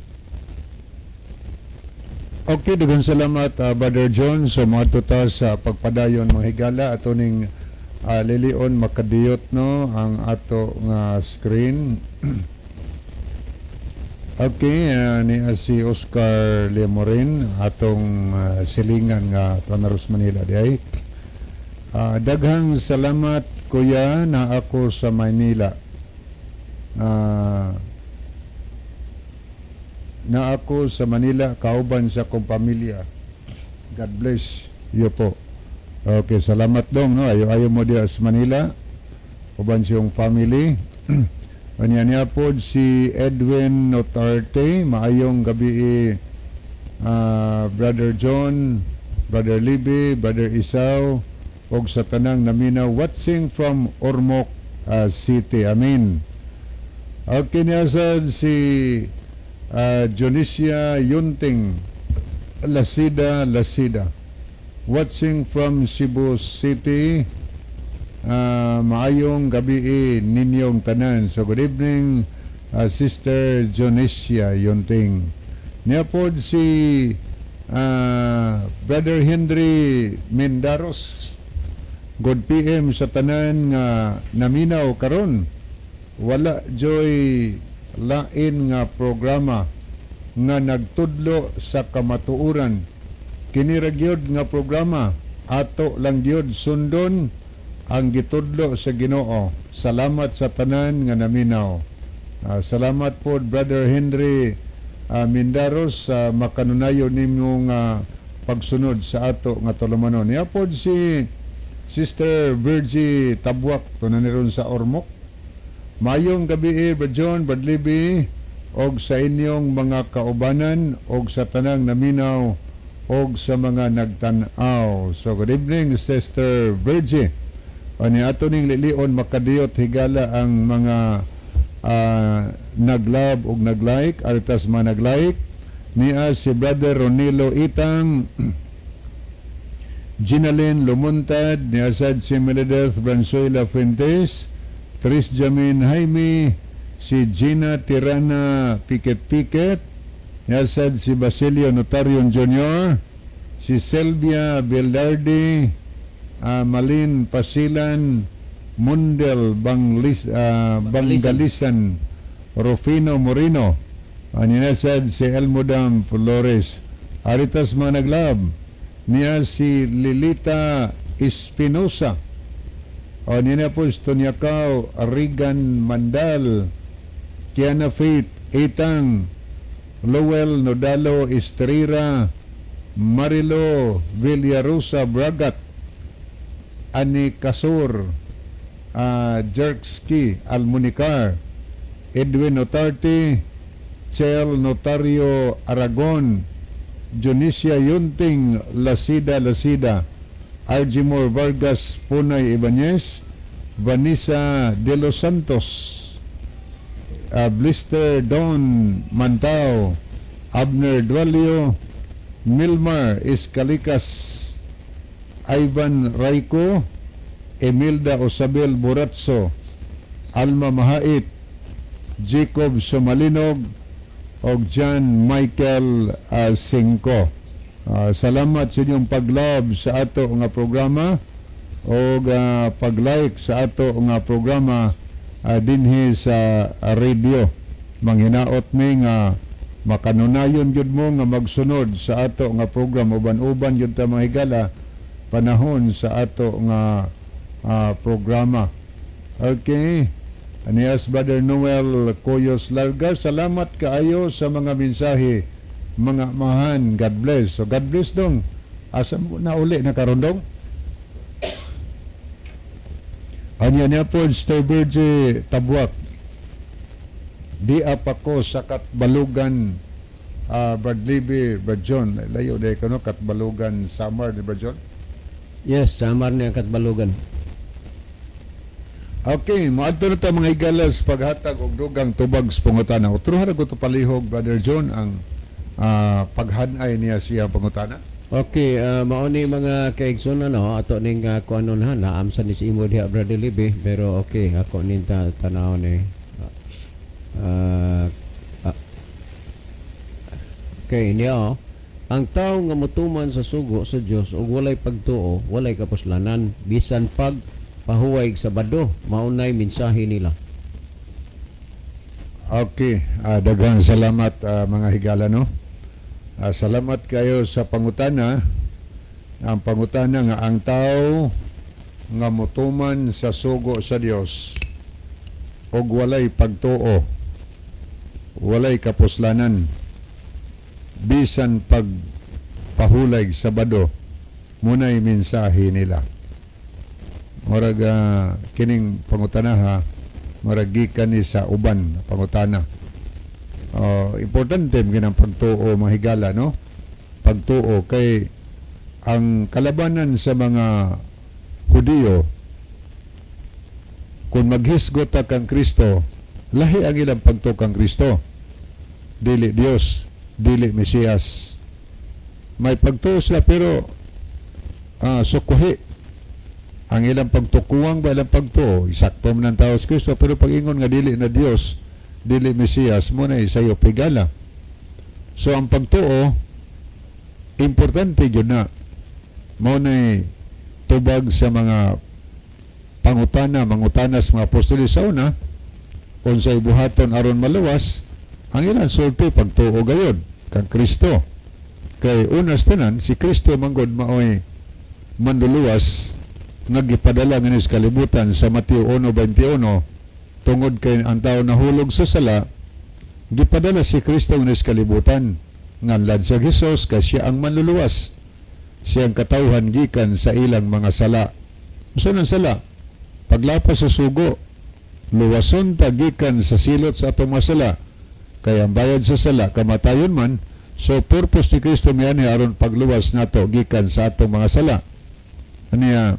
Speaker 2: Okay, daghang salamat, Brother John. So mga tuta sa pagpadayon, mga higala, ato ning lilion makadiyot, no, ang ato nga screen. Okay, ni si Oscar Lemorin, atong silingan nga Tanaros Manila diay. Daghang salamat, kuya, na ako sa Maynila. Na ako sa Manila kauban sa akong pamilya. God bless you po. Okay, salamat dong, no. Ayo ayo mo diya sa Manila uban siyong family. Unya niya po si Edwin Notarte, maayong gabi, Brother John, Brother Libby, Brother Isao, og sa tanang naminaw watching from Ormoc City. Amen. Okay niya sad si Dionisia Yunting Lasida Lasida, watching from Cebu City. Maayong gabi ninyong tanan. So good evening, Sister Dionisia Yunting. Niya pod si Brother Henry Mendaros. Good PM sa tanan nga naminaw karon. Wala joy lain nga programa nga nagtudlo sa kamatuoran. Kini ra gyud nga programa, ato lang gyud sundon ang gitudlo sa Ginoo. Salamat sa tanan nga naminaw. Salamat po, Brother Henry Mindaros, sa makanunayon nimong pagsunod sa ato nga tulumanon. Niya pod si Sister Virgie Tabwak tunan ron sa Ormoc. Mayong gabi, Brad John, Brad Libby, og sa inyong mga kaubanan og sa tanang naminaw og sa mga nagtan-aw. So good evening, Sister Virgie. Ani ato ning lilion makadiyot, higala, ang mga nag-love og nag-like, artas mga nag-like. Niya si Brother Ronilo Itang, Ginalyn Lumuntad, niya sad si Meredith Branzuela Fuentes, Tris Jamin Jaime, si Gina Tirana Piket Piket, niya sad si Basilio Notarion Jr., si Selvia Beldardi, Malin Pasilan, Mundel Bangalisan, Rufino Moreno, aninasad si Elmodam Flores, Aritas Managlab, niya si Lilita Espinosa, o niya po si Tonyakaw Regan Mandal, Kiana Faith Itang, Lowell Nodalo Estrera, Marilo Villarosa Bragat, Ani Kasur, Jerkski Almunicar, Edwin Otarte, Chel Notario Aragon, Dionisia Yunting Lasida Lasida, Argimore Vargas Punay Ibanez, Vanessa De Los Santos, Blister Don Mantao, Abner Dualio, Milmar Escalicas, Ivan Raico, Emilda Osabel Buratso, Alma Mahait, Jacob Sumalinog, og John Michael Cinco. Salamat sa inyong pag-love sa ato nga programa og pag-like sa ato nga programa dinhi sa radio. Manghinaot mi nga makanunayon gyud mo nga magsunod sa ato nga program, uban-uban gyud ta, mga higala. Panahon sa ato nga programa. Okay. Aniyas Brother Noel Coyos Larga, salamat kaayo sa mga mensahe. Mga mahan, God bless. So God bless, dong. Asa mo na uli na karon, dong? Anya niya po, Sir Virgie Tabuak. Di pa ko sa Katbalugan, Brad Libby, Brad John. Layo di ko, no? Katbalugan, Samar, ni Brad John?
Speaker 3: Yes, Samar ni ang Katbalugan.
Speaker 2: Okay, moadto na ta, mga higalas, paghatag og dugang tubag sa pangutana. Utro ra ko to palihog, Brother John, ang paghanay niya siya pangutana.
Speaker 3: Okay, mao ni, mga kaigsoon, ano, ato ning kuanon ha, naamsan ni si imo diha, Brother Libby, pero okay, ako ning tanaw ni. Okay, niya oh. Ang tao nga motuman sa sugo sa Dios ug walay pagtuo, walay kapuslanan, bisan pag pahuway sa bado, maunay mensahe nila.
Speaker 2: Okay, daghang salamat, mga higala, no. Salamat kayo sa pangutana. Ang pangutana nga ang tao nga motuman sa sugo sa Dios og walay pagtuo, walay kapuslanan bisan pag pahulay sa bado, munay mensahe nila. Murag kining pangutana ha, murag gikan ni sa uban pangutana. Oh, importante man ang pagtuo, mga higala, no? Pagtuo kay ang kalabanan sa mga Hudiyo, kung maghisgot ta kang Kristo, lahi ang ilang pagtuo kang Kristo. Dili Dios, dili Mesiyas. May pagtuo sila pero sukuhi ang ilang pagtukuwang ba ilang pagtuo, isakto man ang tao sa Kristo, pero pag ingon nga dili na Dios, dili Mesiyas, mo na isayo pigala. So ang pagtuo, importante yun na. Mao na tubag sa mga pangutana, mangutana sa mga apostoles sa una, unsay buhaton aron maluwas, ang ilang sulti, pagtuo gayod kang Kristo. Kay unas tanan, si Kristo manggod maoy manduluwas nga gipadala nga sa kalibutan sa Mateo 1:21. Tungod kay ang tao nahulog sa sala, gipadala si Kristo nga sa kalibutan. Nganlad sa Hesus kay siya ang manluluwas, siyang katawhan gikan sa ilang mga sala. Unsa nang sala? Paglapas sa sugo. Luwason ta gikan sa silot sa atong mga sala. Kay ang bayad sa sala kamatayon man, so purpose ni Kristo miani aron pagluwas nato gikan sa atong mga sala. Aniya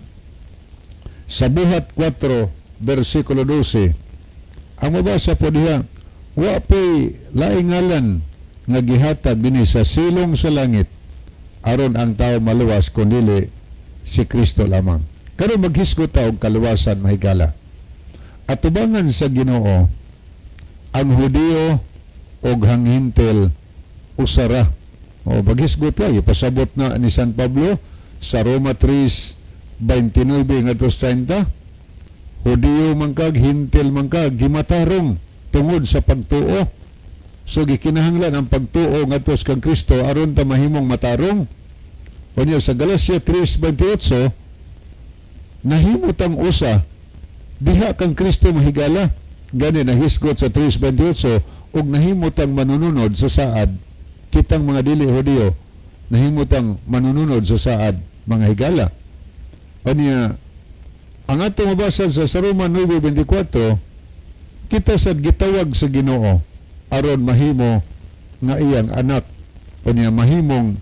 Speaker 2: sa Buhat 4 versikulo 12, ang mabasa po diha, wa po'y laing ngalan nga gihatag dinhi sa silong sa langit aron ang tao maluwas kundili si Kristo lamang. Karon maghisgot ta og kaluwasan, mahigala. Atubangan sa Ginoo, ang Hudiyo og ang Hintil usara. O maghisgot ka, ipasabot na ni San Pablo sa Roma 3:29 ngadto 30. Hudiyo man kag Hintil man ka, gimatarong tungod sa pagtuo. So gikinahanglan ang pagtuo ngadto kang Kristo aron ta mahimong matarong. Unya sa Galacia 3:28, nahimo tang usa diha kang Kristo, mahigala. Gani nahisgot sa 3:28 ug nahimo tang manununod sa saad kitang mga dili Hudiyo, nahimo tang manununod sa saad, mga higala. Unya ang atong mabasa sa Roma 9:24, kita sad gitawag sa Ginoo aron mahimo nga iyang anak, unya mahimong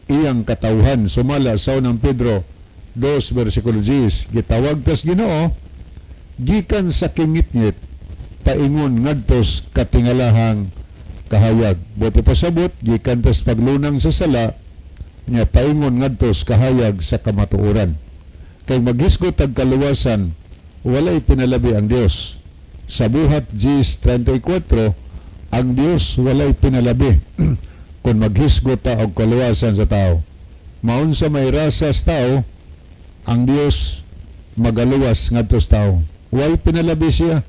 Speaker 2: iyang katawhan sumala sa Unang Pedro 2 versikulo 10, gitawag tas Ginoo gikan sa kingitngit paingon ngadtos katingalahang kahayag. Buot pasabot, gikan tas paglunang sa sala nya paingon ngadtos kahayag sa kamatuoran. Kay maghisgot ang kaluwasan, walay pinalabi ang Dios. Sa Buhat 10:34, ang Dios walay pinalabi kung maghisgot ta og kaluwasan sa tao. Maunsa may rasa sa tao, ang Dios magaluwas ngadto sa tao. Way pinalabi siya,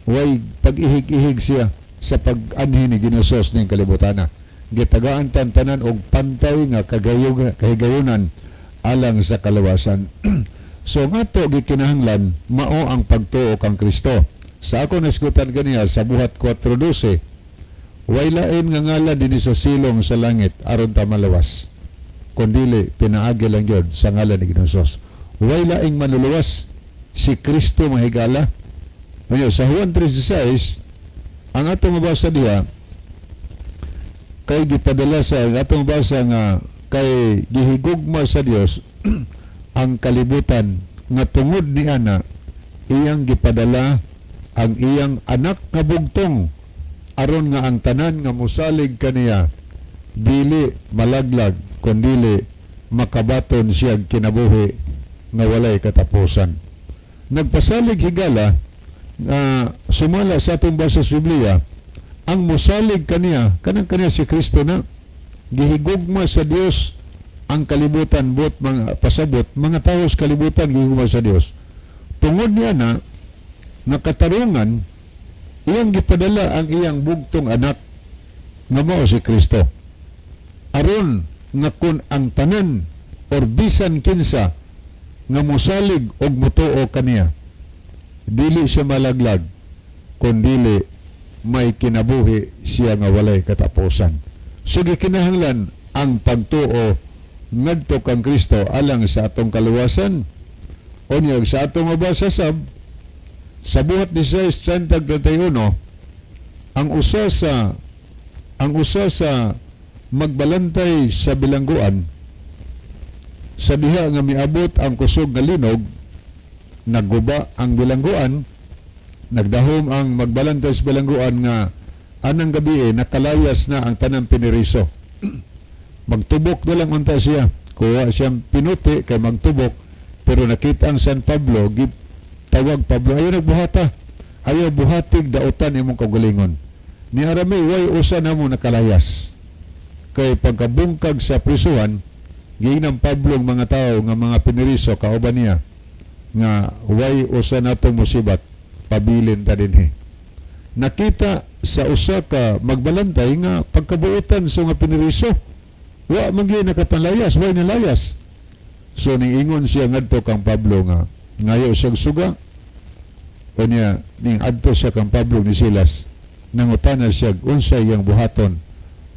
Speaker 2: way pag-ihig-ihig siya sa pag-anhi ni Ginoo Hesus ning kalibutana. Gitagaan tan tanan og pantay nga kagayunan. alang sa kalawasan. So nga to gikinahanglan mao ang pagtuo kang Kristo. Sa ako nasgutan ganiya sa Buhat 4:12, way lain nga ngalan dinhi sa silong sa langit aron ta malawas kundili pinaagi lang gyud sa ngalan ni Ginoong Hesus. Way laing manluluwas, si Kristo, mga higala. Unya, sa Juan 3:16, ang atong mabasa diha kay gipadala sa ang atong mabasa nga kay gihigugma sa Dios ang kalibutan nga tungod ni ana iyang gipadala ang iyang anak nga bugtong aron nga ang tanan nga mosalig kaniya dili malaglag kundili makabaton siya kinabuhi nga walay katapusan. Nagpasalig, higala, nga sumala sa atong basa sa Biblia, ang mosalig kaniya, kanang kaniya si Kristo na. Gihigugma sa Dios ang kalibutan, buot mga pasabot mga tawo sa kalibutan gihigugma sa Dios tungod niya na nakatarungan iyang gipadala ang iyang bugtong anak nga mao si Kristo aron nga kun ang tanan or bisan kinsa nga mosalig og motuo kaniya dili siya malaglag kundili may kinabuhi siya nga walay katapusan. So gikinahanglan ang pagtuo ngadto kang Kristo alang sa atong kaluwasan. Unya, sa atong mabasa sab sa Buhat 16:30-31, ang usa sa magbalantay sa bilangguan, sa diha nga miabot ang kusog nga linog, nagguba ang bilangguan, nagdahom ang magbalantay sa bilangguan nga anang gabi nakalayas na ang tanang piniriso. Magtubok na lang unta siya, kuha siyang pinuti kay magtubok, pero nakita ang San Pablo, tawag, "Pablo, ayaw nagbuhata, ayaw buhatig dautan imong kaugalingon. Ni arami way usa namo nakalayas." Kay pagkabungkag sa prisuhan, giingnan Pablo ang mga tao nga mga piniriso kauban niya nga way usa nato musibat, pabilin ta dinhi. Nakita sa usa ka magbalantay nga pagkabuotan sa mga piniriso, wa man gyud nakapanlayas, way nalayas. So niingon siya ngadto kang Pablo nga ngayo siyang suga. Unya ning adto siya kang Pablo ni Silas, nangutana siya unsa iyang buhaton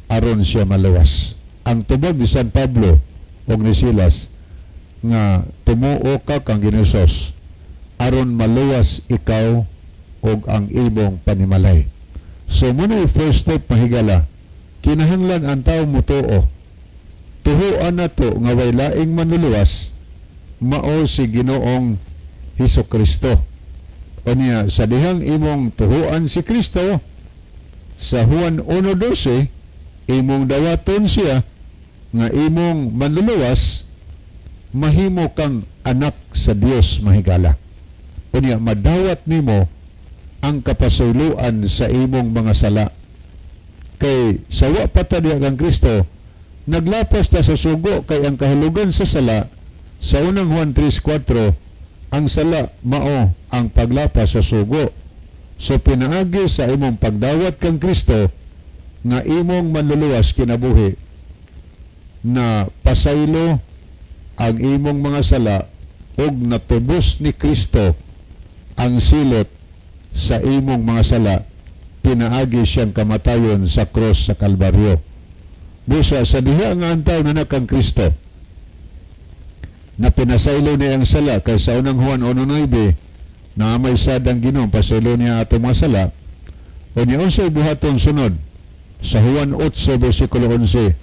Speaker 2: aron siya maluwas. Ang tubag ni San Pablo ug ni Silas nga tumuo ka kang Ginoong aron maluwas ikaw ug ang imong panimalay. So muna yung first step, mahigala, kinahanglan ang tao mutuo. Tuhuan na to nga way laing manluluwas, mao si Ginoong Hesus Kristo. Unya, sa dihang imong tuhuan si Kristo, sa Juan 1:12, imong dawaton siya nga imong manluluwas, mahimo kang anak sa Dios, mahigala. Unya, madawat nimo ang kapasayloan sa imong mga sala. Kay sa wa pa ta diha kang Kristo, naglapas ta sa sugo, kay ang kahulugan sa sala sa unang Juan 3:4, ang sala mao ang paglapas sa sugo. So pinaagi sa imong pagdawat kang Kristo nga imong manluluwas kinabuhi, na pasaylo ang imong mga sala ug natubos ni Kristo ang silot sa imong mga sala pinaagi siyang kamatayon sa cross sa Kalbaryo. Busa sa diha nga ang tao na kang Kristo na pinasaylo niya ang sala, kay sa unang Juan 1:9 na may sad ang Ginoo pasaylo niya atong mga sala. O niya, unsay buhaton sunod? Sa Juan 8 versikulo 11,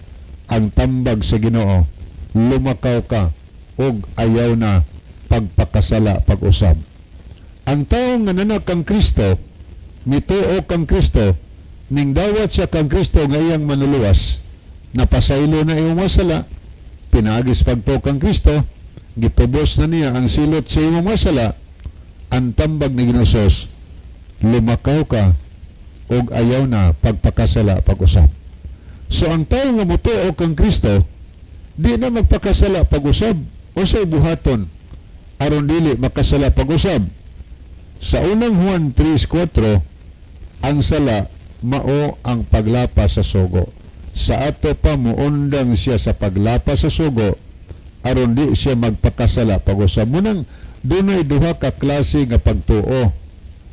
Speaker 2: ang tambag sa Ginoo, "Lumakaw ka ug ayaw na pagpakasala pag-usab." Ang tao nga nanak kang Kristo, mituo kang Kristo, ning dawat siya kang Kristo nga iyang manluluwas, napasaylo na iyong mga sala pinaagis pagtuo kang Kristo, gitubos na niya ang silot sa imong mga sala. Ang tambag ni Ginoong, "Lumakaw ka ug ayaw na pagpakasala pag-usab." So ang tao nga motuo kang Kristo, di na magpakasala pag-usab. Unsay buhaton aron dili makasala pag-usab? Sa unang Juan 3:4, ang sala mao ang paglapas sa sugo. Sa ato pa muundang siya sa paglapas sa sugo. aron di siya magpakasala pag-usab. Munang dunay duha ka klase nga pagtuo,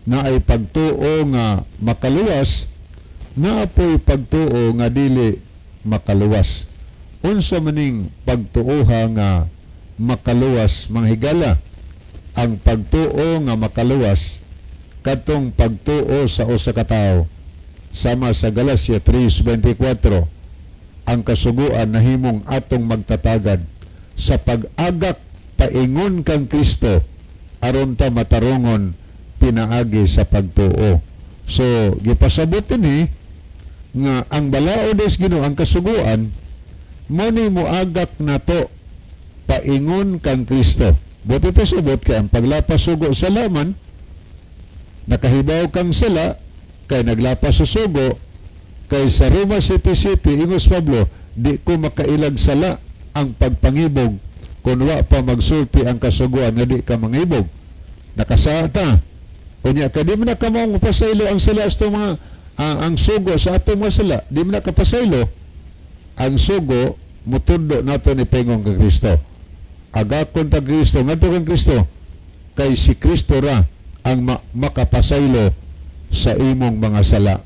Speaker 2: na ay pagtuo nga makaluwas, naa poy pagtuo nga dili makaluwas. Unsa maning pagtuoha nga makaluwas, mga higala? Ang pagtuo nga makaluwas katong pagtuo sa usa ka tawo sama sa Galacia 3:24, ang kasuguan nahimong atong magtatagad sa pag-agak paingon kang Kristo aron ta matarongon pinaagi sa pagtuo. So gipasabot ni nga ang balaod is Ginoo, ang kasuguan mo ni moagak nato paingon kang Kristo. Buti pasabot kay ang paglapas sugo sa laman, nakahibaw kang sala kay naglapas sa sugo, kay sa Roma 7:7 ingos Pablo, di ko makailag sala ang pagpangibog kung wa pa magsulti ang kasuguan nga di ka mangibog. Nakasala ta. Unya ka di man na ka maong pasaylo ang sala sa mga ang sugo sa atong mga sala, di man na kapasaylo. Ang sugo mutundo nato ni pengong kang Kristo. Agakon ta Kristo, ngadto kang Kristo, kay si Kristo ra ang makapasaylo sa imong mga sala.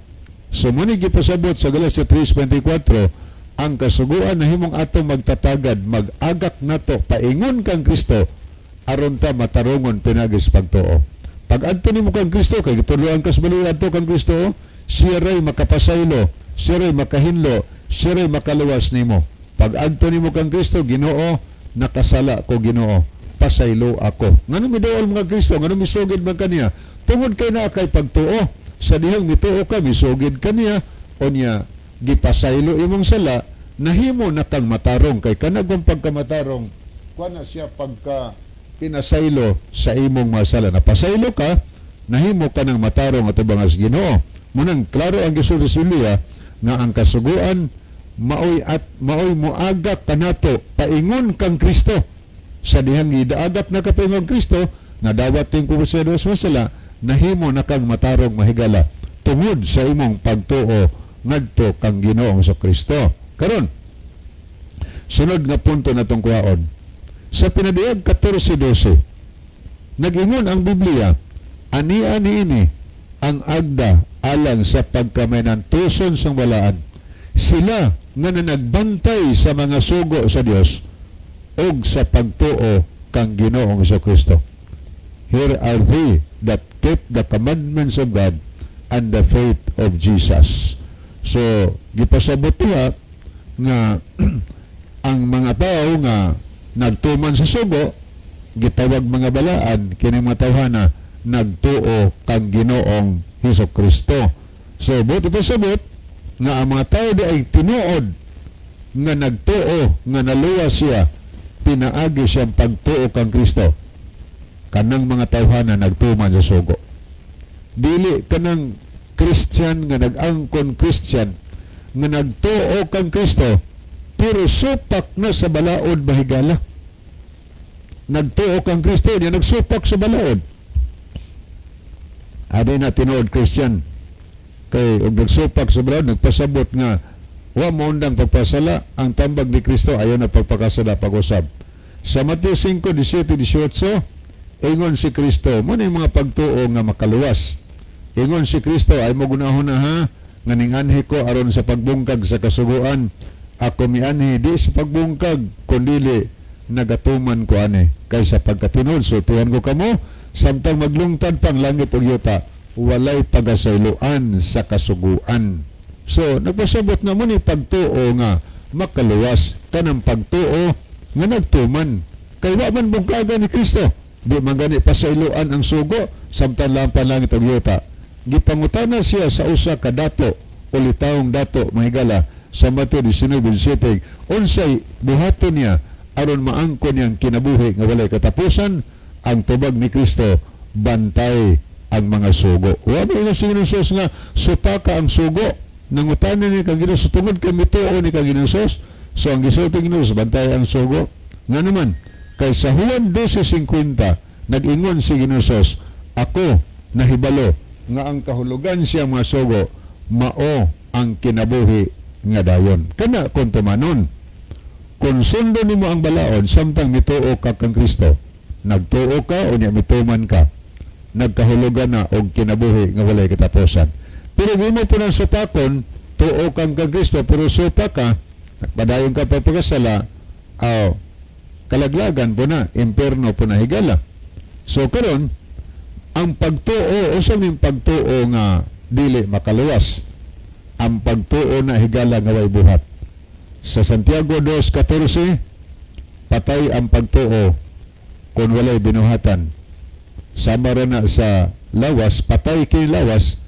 Speaker 2: So muni gipasabot sa Galatia 3:24, ang kasuguan nahimong atong magtatagad, mag-agak nato paingon kang Kristo aron ta matarongon pinaagi sa pagtuo. Pag adto nimo kang Kristo, kay gitudloan ka sa balaod adto kang Kristo, siya ray makapasaylo, siya ray makahinlo, siya ray makaluwas nimo. Pag adto nimo kang Kristo, Ginoo, nakasala ko Ginoo, pasaylo ako. Ngano miduol mga Kristo, ngano misugid man kaniya? Tungod kay naa kay pagtuo. Sa dihang mituo ka, misugid kaniya, o niya gipasaylo imong sala, nahimo na kang matarong, kay kanagong pagkamatarong kuha na siya pagka pinasaylo sa imong mga sala. Napasaylo ka, nahimo ka ng matarong atubang sa Ginoo. Munang klaro ang gisulti sa Biblia nga ang kasuguan maoy at maoy moagak kanato paingon kang Kristo. Sa dihang gidaagak na ka paingon Kristo, nadawat ting sa Dios masala, nahimo na kang matarong, mahigala, tungod sa imong pagtuo ngadto kang Ginoong Kristo. Karon, sunod nga punto na tong kuhaon. Sa Pinadiyag 14:12, nag-ingon ang Biblia, ani-ani ini ang agda alang sa pagkamaynantuson sang balaan. Sila nga nagbantay sa mga sugo sa Dios og sa pagtuo kang Ginoong Kristo. Here are they that keep the commandments of God and the faith of Jesus. So, gipasabot niya nga ang mga tao nga nagtuman sa sugo, gitawag mga balaan, kini mga tawhana nagtuo kang Ginoong Hesus Kristo. So, buti pasabot nga ang mga tao di ay tinuod nga nagtuo nga naluwas siya pinaagi siyang pagtuo kang Kristo, kanang mga tawhana nagtuman sa sugo. Dili kanang Christian nga nag-angkon Christian nga nagtuo kang Kristo pero supak na sa balaod, mahigala. Nagtuo kang Kristo niya, nagsupak sa balaod. Adi na tinuod Christian, kay og nagsupak sa balaod, nagpasabot nga wa mo undang pagpasala. Ang tambag ni Kristo, ayaw na pagpakasala pag-usab. Sa Mateo 5:17, ingon si Kristo, mo na yung mga pagtuo nga makaluwas. Ingon si Kristo, ay mo gunahon na ha nga ning-anhi ko aron sa pagbungkag sa kasuguan. Ako mianhi di sa pagbungkag kundili nagatuman ko ani. Kay sa pagkatinod, sultihan ko kamo, samtang maglungtad pang langit ug yuta, walay pagasayloan sa kasuguan. So nagpasabot na mo ni pagtuo nga makaluwas, kanang pagtuo nga nagtuman, kay wa man bungkagan ni Kristo. Di man gani pasayloan ang sugo samtang lampan langit ug yuta. Gipangutana siya sa usa ka dato o litawong dato, mahigala, sa Mateo 19:7, unsay buhaton niya aron maangkon niyang kinabuhi nga walay katapusan. Ang tubag ni Kristo, bantay ang mga sugo. Wa ba ingon si Ginoong Jesus nga supaka ang sugo? Nangutana ni kang Ginoong tungod kay mituo ni kang Ginoong Jesus. So ang gisulti ni Ginoong, bantay ang sugo. Nga naman kay sa Juan 12:50, nag-ingon si Ginoong Jesus, ako nahibalo nga ang kahulugan siya mga sugo mao ang kinabuhi nga dayon. Kana kung tumanon. Kung sundon nimo ang balaod samtang mituo ka kang Kristo, nagtuo ka unya mituman ka, nagkahulugan na og kinabuhi nga walay katapusan. Pero kung imo po ng supakon, tuo kang kang Kristo pero supak ka, nagpadayon ka pa pagkasala, aw, kalaglagan po na, imperno po na, higala. So karon, ang pagtuo, usa ning pagtuo nga dili makaluwas? Ang pagtuo na, higala, nga way buhat. Sa Santiago 2:14, patay ang pagtuo kung walay binuhatan. Sama ra na sa lawas, patay kini lawas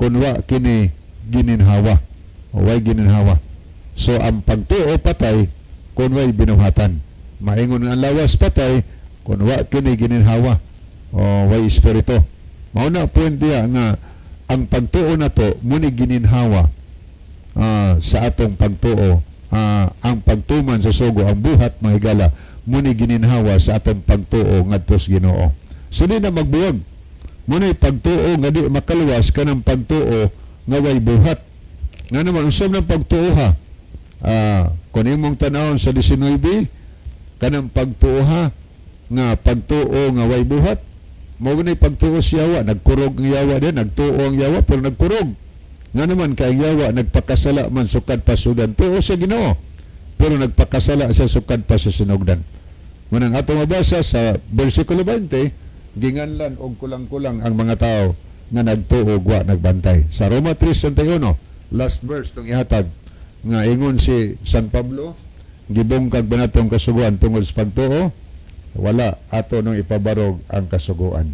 Speaker 2: kung wa kini gininhawa. O way gininhawa. So ang pagtuo patay kung way binuhatan. Maingon nga ang lawas patay kung wa kini gininhawa o way espiritu. Mao na point diya nga ang pagtuo nato muni gininhawa sa atong pagtuo, ang pagtuman sa sugo, ang buhat, mga higala, muni gininhawa sa atong pagtuo ngadto sa Ginoo. So di na magbuwag. Muni pagtuo nga di makaluwas kanang pagtuo nga way buhat. Nga naman usab ng pagtuo ha? Kung imong tanawon sa 19, kanang pagtuo ha, nga pagtuo nga way buhat, mao ni pagtuo si yawa, nagkurog ang yawa din, nagtuo ang yawa pero nagkurog. Nga naman kay ang yawa nagpakasala man sukad pa sudan. Tuo sa Ginoo pero nagpakasala siya sukad pa sa sinugdan. Manang ato mabasa sa versikulo 20, ginganlan og kulang-kulang ang mga tao nga nagtuo wa nagbantay. Sa Roma 3:31, last verse tong ihatag, nga ingon si San Pablo, gibungkag ba natong kasuguan tungod sa pagtuo? Wala, ato nung ipabarog ang kasuguan.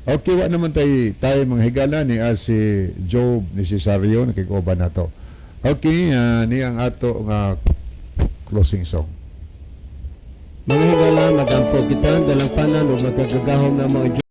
Speaker 2: Okay, wa naman tayo mga higala ni si Job ni Cesario nakikuban nato. Okay, ni ang ato nga closing song.
Speaker 3: Mga higala, magampo kita, dalangpanan ug magkagagahom na mga